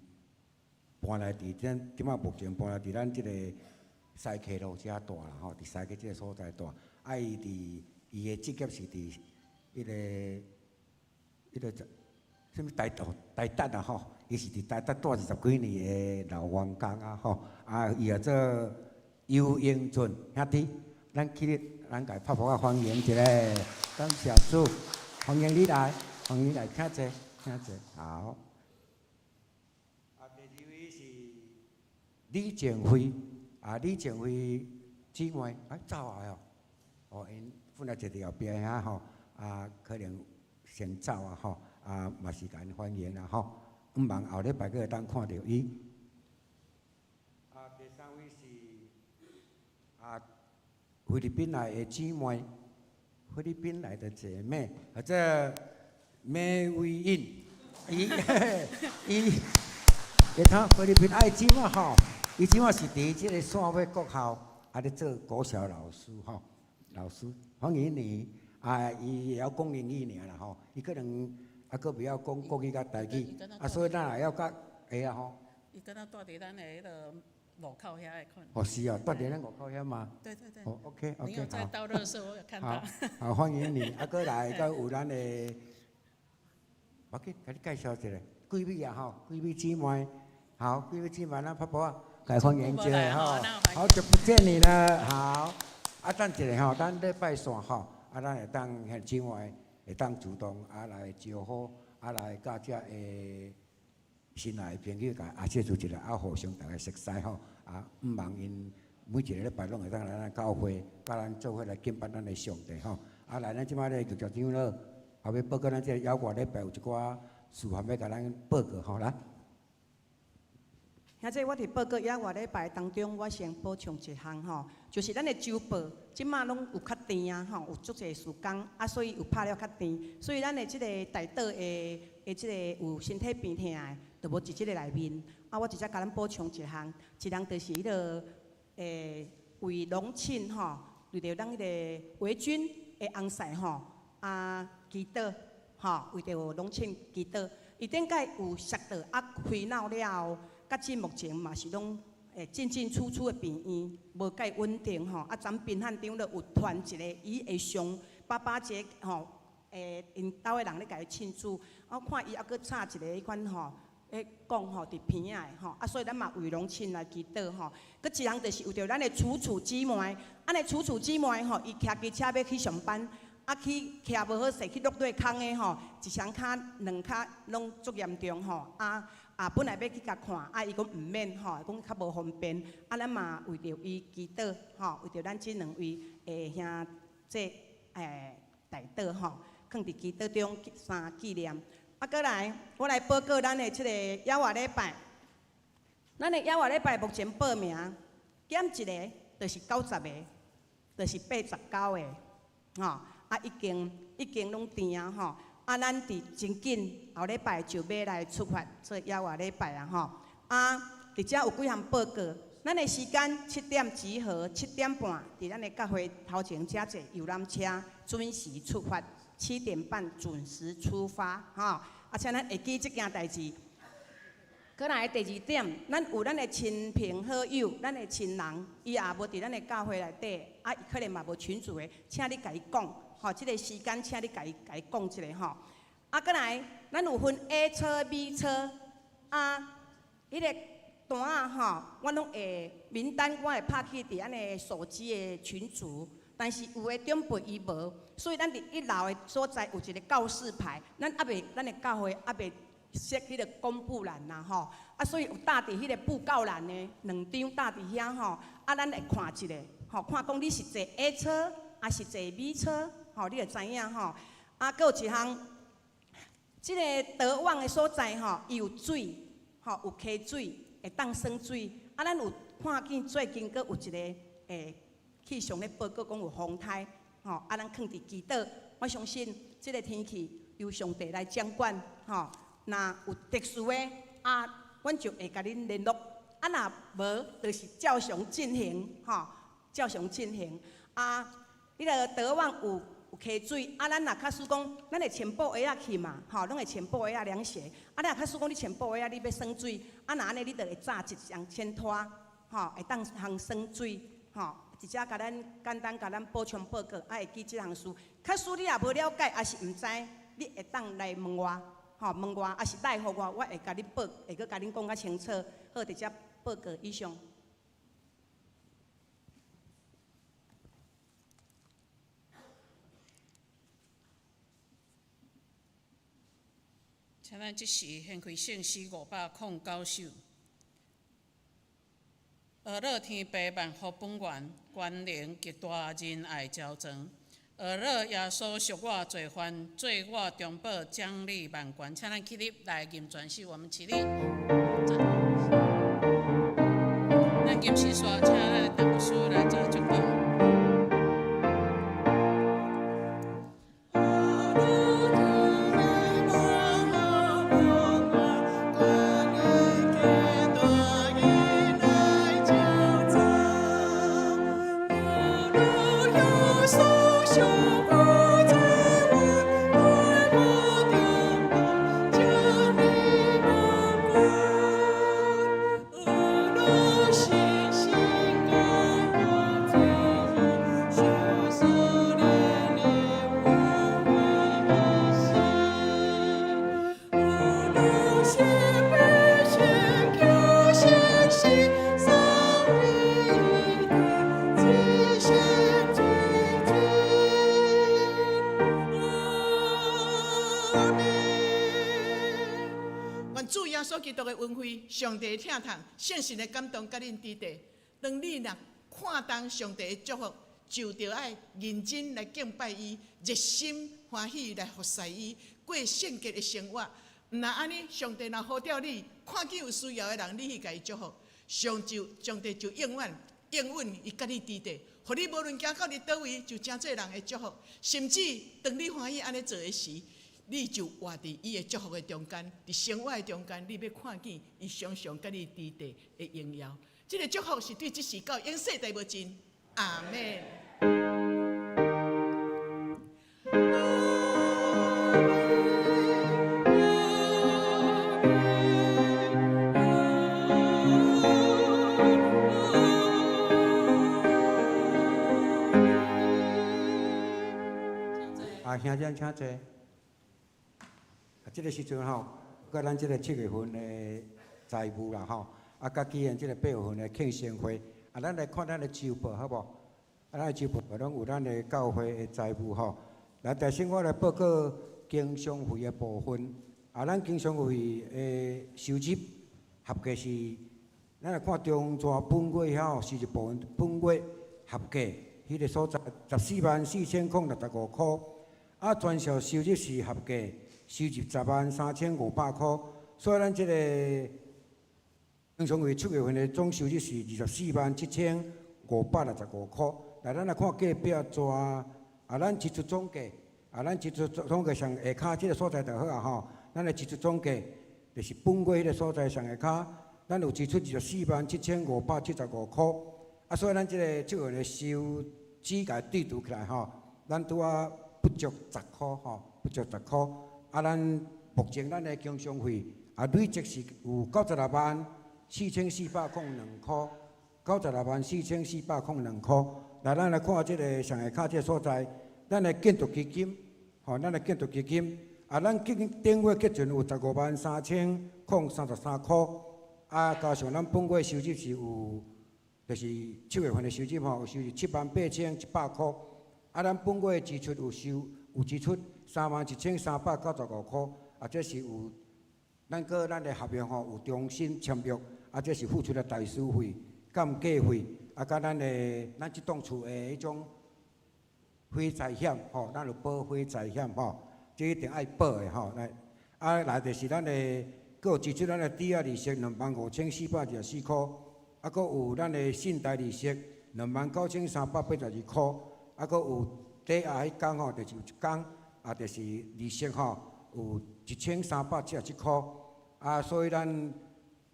搬來佇咱這擺目前搬來佇咱這個西溪路遮住啦吼，佇西溪這個所在住。啊，伊佇伊的職業是佇彼個彼個啥物台哦台達啊吼，伊是佇台達住二十幾年的老員工啊吼。啊，伊也做游英俊兄弟，咱起立，咱共伊拍噗仔歡迎一下，感謝主，歡迎你來，歡迎你來，請坐，請坐，好。啊，第二位是李靜慧，啊，李靜慧姊妹，啊，走啊哦，哦，𪜶本來坐佇後壁遐吼，啊，可能先走啊吼，啊，嘛是共𪜶歡迎啦吼，毋望後禮拜閣會當看著伊。啊，第三位是啊，菲律賓來的姊妹，菲律賓來的姐妹，啊，這梅威印，伊伊，你睇菲律賓愛姊妹吼，伊這擺是佇這個汕尾國校，啊，咧做國小老師吼，老師歡迎你。啊，伊會曉講英語爾啦吼，伊可能啊，閣袂曉講國語佮台語，啊，所以咱也要較會啊吼。伊敢若住佇咱的彼个路口遐的款。哦，是哦，住佇咱路口遐嗎？對對對。哦，OK，OK，你有在倒垃圾，我有看到。好，好，歡迎你。啊，閣來，閣有咱的，無緊，共你介紹一下，幾位啊吼，幾位姊妹，好，幾位姊妹，咱拍噗仔，共歡迎一下吼。好久不見你了，好。啊，等一下吼，咱禮拜散吼，啊，咱會當彼姊妹會當主動啊來招呼，啊來佮遮的新來的朋友共阿說出一下，啊互相逐家熟似吼，啊，毋望𪜶每一个禮拜攏會當來咱教會，佮咱做伙來敬拜咱的上帝吼。啊，來，咱這擺咧玉橋長老，啊，欲報告咱這個猶外禮拜有一寡事項欲共咱報告吼，來。兄弟，我佇報告猶外禮拜當中，我先補充一項吼，就是咱的週報，這馬攏有較甜啊吼，有足濟時工啊，所以有拍了較甜，所以咱的這個代禱的的這個有身體病痛的，就無佇這個內面。啊，我直接共咱補充一項，一人就是彼个為龍慶吼，為著咱彼个維軍的翁婿吼，啊祈禱吼，為著龍慶祈禱，伊頂擺有摔倒啊，開腦了後。佮至目前嘛是攏進進出出的病院，無蓋穩定吼。啊，昨賓漢長老有傳一个伊的上爸爸節吼，𪜶兜的人咧共伊慶祝，我看伊猶閣插一个彼款吼，咧講吼佇鼻仔的吼。啊，所以咱嘛為龍慶來祈禱吼。閣一人就是為著咱的楚楚姊妹，按呢楚楚姊妹吼，伊騎機車欲去上班，啊去騎無好勢，去落底空的吼，一雙跤兩跤攏足嚴重吼，啊。啊，本來欲去共看，啊，伊講毋免吼，講較無方便。啊，咱嘛為著伊祈禱吼，為著咱這兩位的兄弟代禱吼，囥佇祈禱中三紀念。啊，閣來，我來報告咱的這個猶外禮拜，咱的猶外禮拜目前報名減一个，就是90个，就是89个，吼，啊，已經已經攏填啊吼。啊，咱佇真緊後禮拜就欲來出發做猶外禮拜啊吼！啊，佇遮有幾項報告，咱的時間七點集合，7點半佇咱的教會頭前遮坐遊覽車準時出發，7點半準時出發吼！啊，請咱會記這件代誌。閣來第二點，咱有咱的親朋好友，咱的親人，伊也無佇咱的教會內底，啊，伊可能嘛無群組的，請你共伊講。吼，這个時間，請你共伊共伊講一下吼。啊，閣來，咱有分 A 車、B 車，啊，彼个單仔吼，我攏會名單，我會拍去佇咱的手機的群組，但是有的長輩伊無，所以咱佇一樓的所在有一个告示牌，咱猶未，咱的教會猶未設彼個公布欄啦吼，啊，所以有貼佇彼个布告欄的兩張貼佇遐吼，啊，咱會看一下，吼，看講你是坐 A 車，抑是坐 B 車。吼，你就知影吼。啊，閣有一項，這个德旺的所在吼，伊有水，吼，有溪水，會當耍水。啊，咱有看見最近閣有一个氣象咧報告講有風颱，吼，啊，咱囥佇祈禱。我相信這个天氣由上帝來掌管，吼。若有特殊的，啊，阮就會共恁聯絡。啊，若無，就是照常進行，吼，照常進行。啊，彼个德旺有。有溪水，啊，咱若假使講，咱會穿布鞋仔去嘛，吼，攏會穿布鞋仔涼鞋。啊，你若假使講你穿布鞋仔，你欲耍水，啊，若按呢，你就會紮一雙淺拖，吼，會當通耍水，吼。直接共咱簡單共咱補充報告，啊，會記這項事。假使你也無了解，抑是毋知，你會當來問我，吼，問我，抑是來予我，我會共你報，會閣共恁講較清楚。好，直接報告以上。請咱這時掀開聖詩509首。呵咾天父萬福本源，權能極大仁愛昭彰。呵咾耶穌贖我罪犯，做我中保獎勵萬權。請咱起立來吟全首，我們起立。咱吟詩煞，請咱的牧師來做祝禱。基督的恩惠，上帝的疼痛，聖神的感動，佮恁佇佇。當你若看重上帝的祝福，就著愛認真來敬拜伊，熱心歡喜來服侍伊，過聖潔的生活。毋若按呢，上帝若呼召你，看見有需要的人，你去共伊祝福，上帝就永遠應允伊佮你佇咧，予你無論行到佇佗位，就成做人的祝福。甚至當你歡喜按呢做的時，你就活佇伊的祝福的中間，佇生活的中間，你欲看見伊常常佮你佇咧的榮耀。這个祝福是對這時到永世代無盡。阿們。啊，兄弟請坐。啊，這个時陣吼，佮咱這个七月份的財務啦吼，啊，佮舉行這个八月份的慶生會，啊，咱來看咱的週報好無？啊，咱的週報攏有咱的教會的財務吼。來，首先我來報告經常費的部分。啊，咱經常費的收入合計是，咱來看中逝本月吼，收入部分本月合計，彼個所在144,065箍。啊，全數收入是合計收入103,500箍，所以咱這個經常費七月份的總收入是247,565箍。來，咱來看隔壁逝，啊，咱支出總計，啊，咱支出總計上下跤這个所在就好啊吼。咱的支出總計就是本月彼个所在上下跤，咱有支出247,575箍。啊，所以咱這个七月份的收支共對除起來吼，咱拄仔不足十箍吼，不足十箍。啊，咱目前咱的經常費啊，累積是有964,402箍，964,402箍。來，咱來看這个上下跤這个所在，咱的建築基金，吼，咱的建築基金，啊，咱頂月結存有153,033箍，啊，加上咱本月收入是有，就是七月份的收入吼，有收入78,100箍。啊，咱本月支出有收有支出31,395箍，啊，這是有咱閣咱的合約吼有重新簽約，啊，這是付出的代書費、鑑價費，啊，佮咱的咱這棟厝的彼種火災險吼，咱有保火災險吼，這一定愛保的吼。來，啊，來就是咱的，閣有支出咱的抵押利息25,424箍，啊，閣有咱的信貸利息29,382箍。啊，閣有抵押彼工吼，就是有一工，啊，就是利息吼有1,377箍。啊，所以咱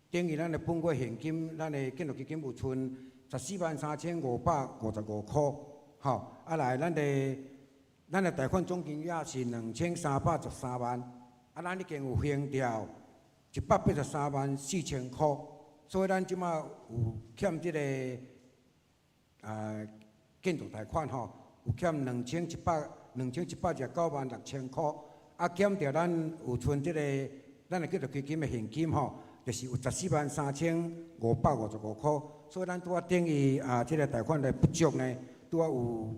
等於咱的本月現金，咱的建築基金有剩143,555箍，吼。啊來，咱的貸款總金額是2,313萬，啊，咱已經有還掉183萬4千箍，所以咱這馬有欠這个建築貸款吼，有欠2129.6千箍，啊，減掉咱有存這个咱的建築基金的現金吼，就是有143,555箍，所以咱拄仔等於啊，這个貸款的不足呢，拄仔有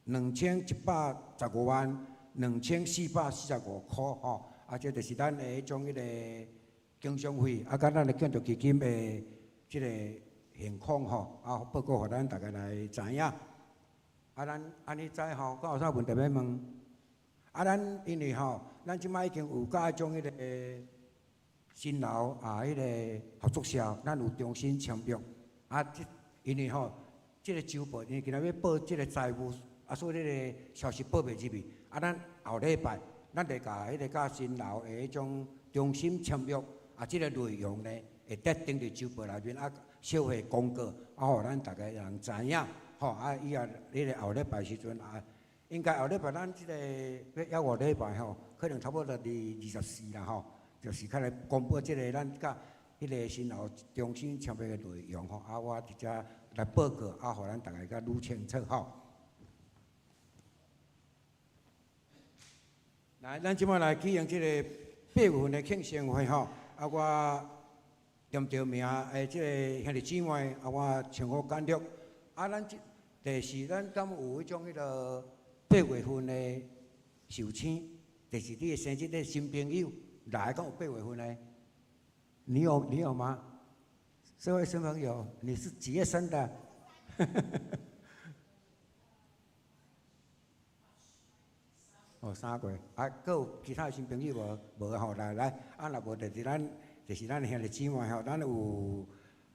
21,152,445箍吼，啊，這就是咱的彼種彼个經常費，啊，佮咱的建築基金的這个現況吼，啊，報告予咱大家來知影。啊，咱按呢知吼，閣有啥問題欲問？啊，咱因為吼，咱這擺已經有佮種彼个新樓啊，彼个合作社，咱有重新簽約。啊，這因為吼，這个週報，因為今仔欲報這个財務，啊，所以這个消息報袂入去。啊，咱後禮拜，咱會共彼個佮新樓的彼種重新簽約，啊，這个內容呢，會得登佇週報內面，啊，小會公告，啊，予咱逐家人知影。吼，啊，以後彼个後禮拜時陣啊，應該後禮拜咱這个欲猶五禮拜吼，可能差不多佇24啦吼，就是較來公布這个咱佮彼个新樓重新簽約的內容吼，啊，我佇遮來報告，啊，予咱逐家較愈清楚吼。來，咱這擺來舉行這个八月份的慶生會吼，啊，我點著名的這个兄弟姊妹，啊，我稱呼簡略，啊，咱這。第是咱敢有彼種彼个八月份的壽星，就是你的生日的新朋友來，敢有八月份的？你有你有嗎？這位新朋友，你是幾月生的？哦，三個，啊，閣有其他的新朋友無？無吼，來來，啊，若無就是咱兄弟姊妹吼，咱有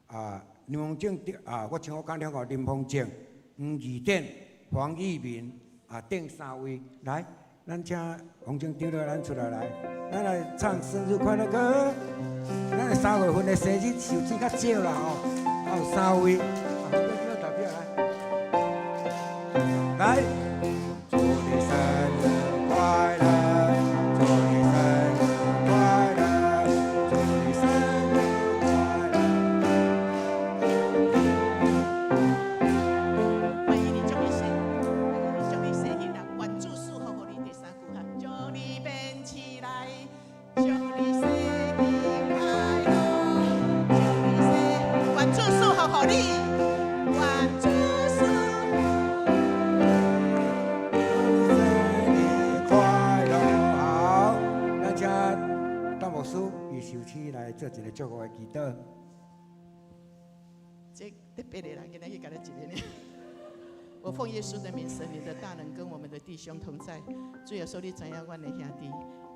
啊林鳳正啊，我像我講兩個林鳳正、黃義典、黃義民啊，等三位來，咱請黃正長老咱出來來，咱來唱生日快樂歌。咱3月份的生日壽星較少啦吼，啊有三位，啊，代表來，來。祝你生日快樂，祝你生日快樂，祝你生日快樂。歡迎你，祝你生，祝你生日啦！願主賜福予你第三句哈，祝你變起來，祝你生日快樂，祝你生，願主賜福予你，願主賜。生日快樂！好，咱請鄧牧師伊受請來做一个祝福的祈禱。這特別的人，今日去共你一个呢。我奉耶穌的名，神你的大能跟我們的弟兄同在。主耶穌，你知影阮的兄弟，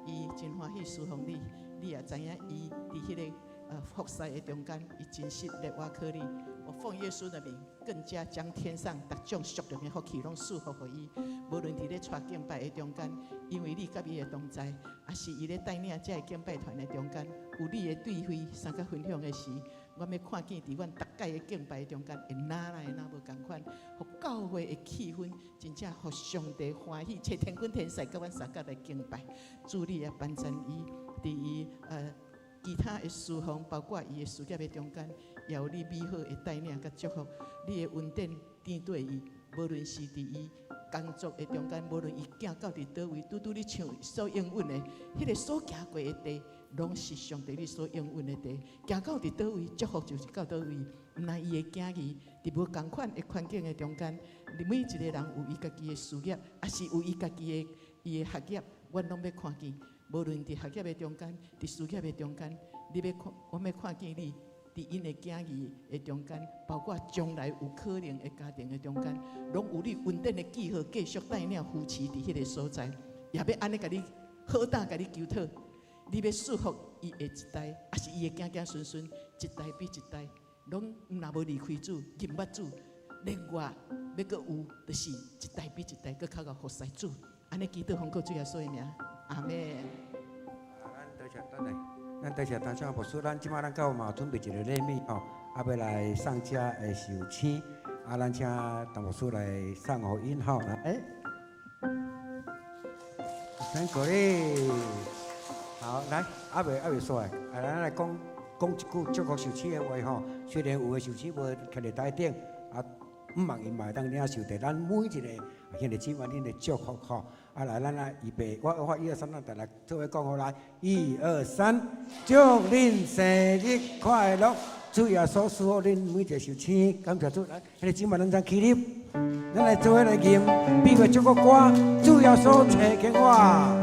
伊真歡喜侍奉你，你也知影伊佇彼个服侍的中間，伊真實的倚靠你。我奉耶穌的名，更加將天上逐種屬靈的福氣攏賜福予伊。無論佇咧帶敬拜的中間，因為你佮伊的同在，抑是伊咧帶領這個敬拜團的中間，有你的對話，相佮分享的時，我欲看見佇阮逐屆的敬拜中間，會哪來哪無仝款，予教會的氣氛真正予上帝歡喜，揣天軍天使佮阮相佮來敬拜。主你也幫贊伊，佇伊其他的侍奉，包括伊的事業的中間，也有你美好的帶領佮祝福，你的恩典甜綴伊，無論是佇伊工作的中間，無論伊行到佇佗位，拄拄你像所應允的，彼个所行過的地，攏是上帝你所應允的地。行到佇佗位，祝福就是到佗位。毋但伊的囝兒，佇無仝款的環境的中間，每一個人有伊家己的事業，抑是有伊家己的伊的學業，阮攏欲看見。無論佇學業的中間，佇事業的中間，你欲看，我欲看見你佇𪜶的囝兒的中間，包括將來有可能的家庭的中間，攏有你恩典的記號，繼續帶領扶持佇彼个所在，也欲按呢共你好膽共你求討，你欲賜福伊的一代，抑是伊的子子孫孫，一代比一代，攏毋若無離開主，認捌主，另外欲閣有，就是一代比一代閣較𠢕服侍主。按呢祈禱奉靠主耶穌的名，阿門。啊，咱多謝等下，咱多謝陳小牧師，咱這擺咱教會嘛準備一个禮物吼，啊，欲來送遮的壽星，啊，咱請陳牧師來送予𪜶吼，來，咱鼓勵，好，來，猶未煞，啊，咱來講講一句祝福壽星的話吼。雖然有的壽星無徛佇台頂，啊，毋望𪜶嘛會當領受著咱每一个兄弟姊妹恁的祝福吼。啊，來，咱來預備，我一二三，咱逐來做伙講好來，一二三，祝恁生日快樂！主耶穌賜福恁每一個壽星，感謝主。來，兄弟姊妹，咱再起立，咱來做伙來吟，比個祝福歌，主耶穌差遣我。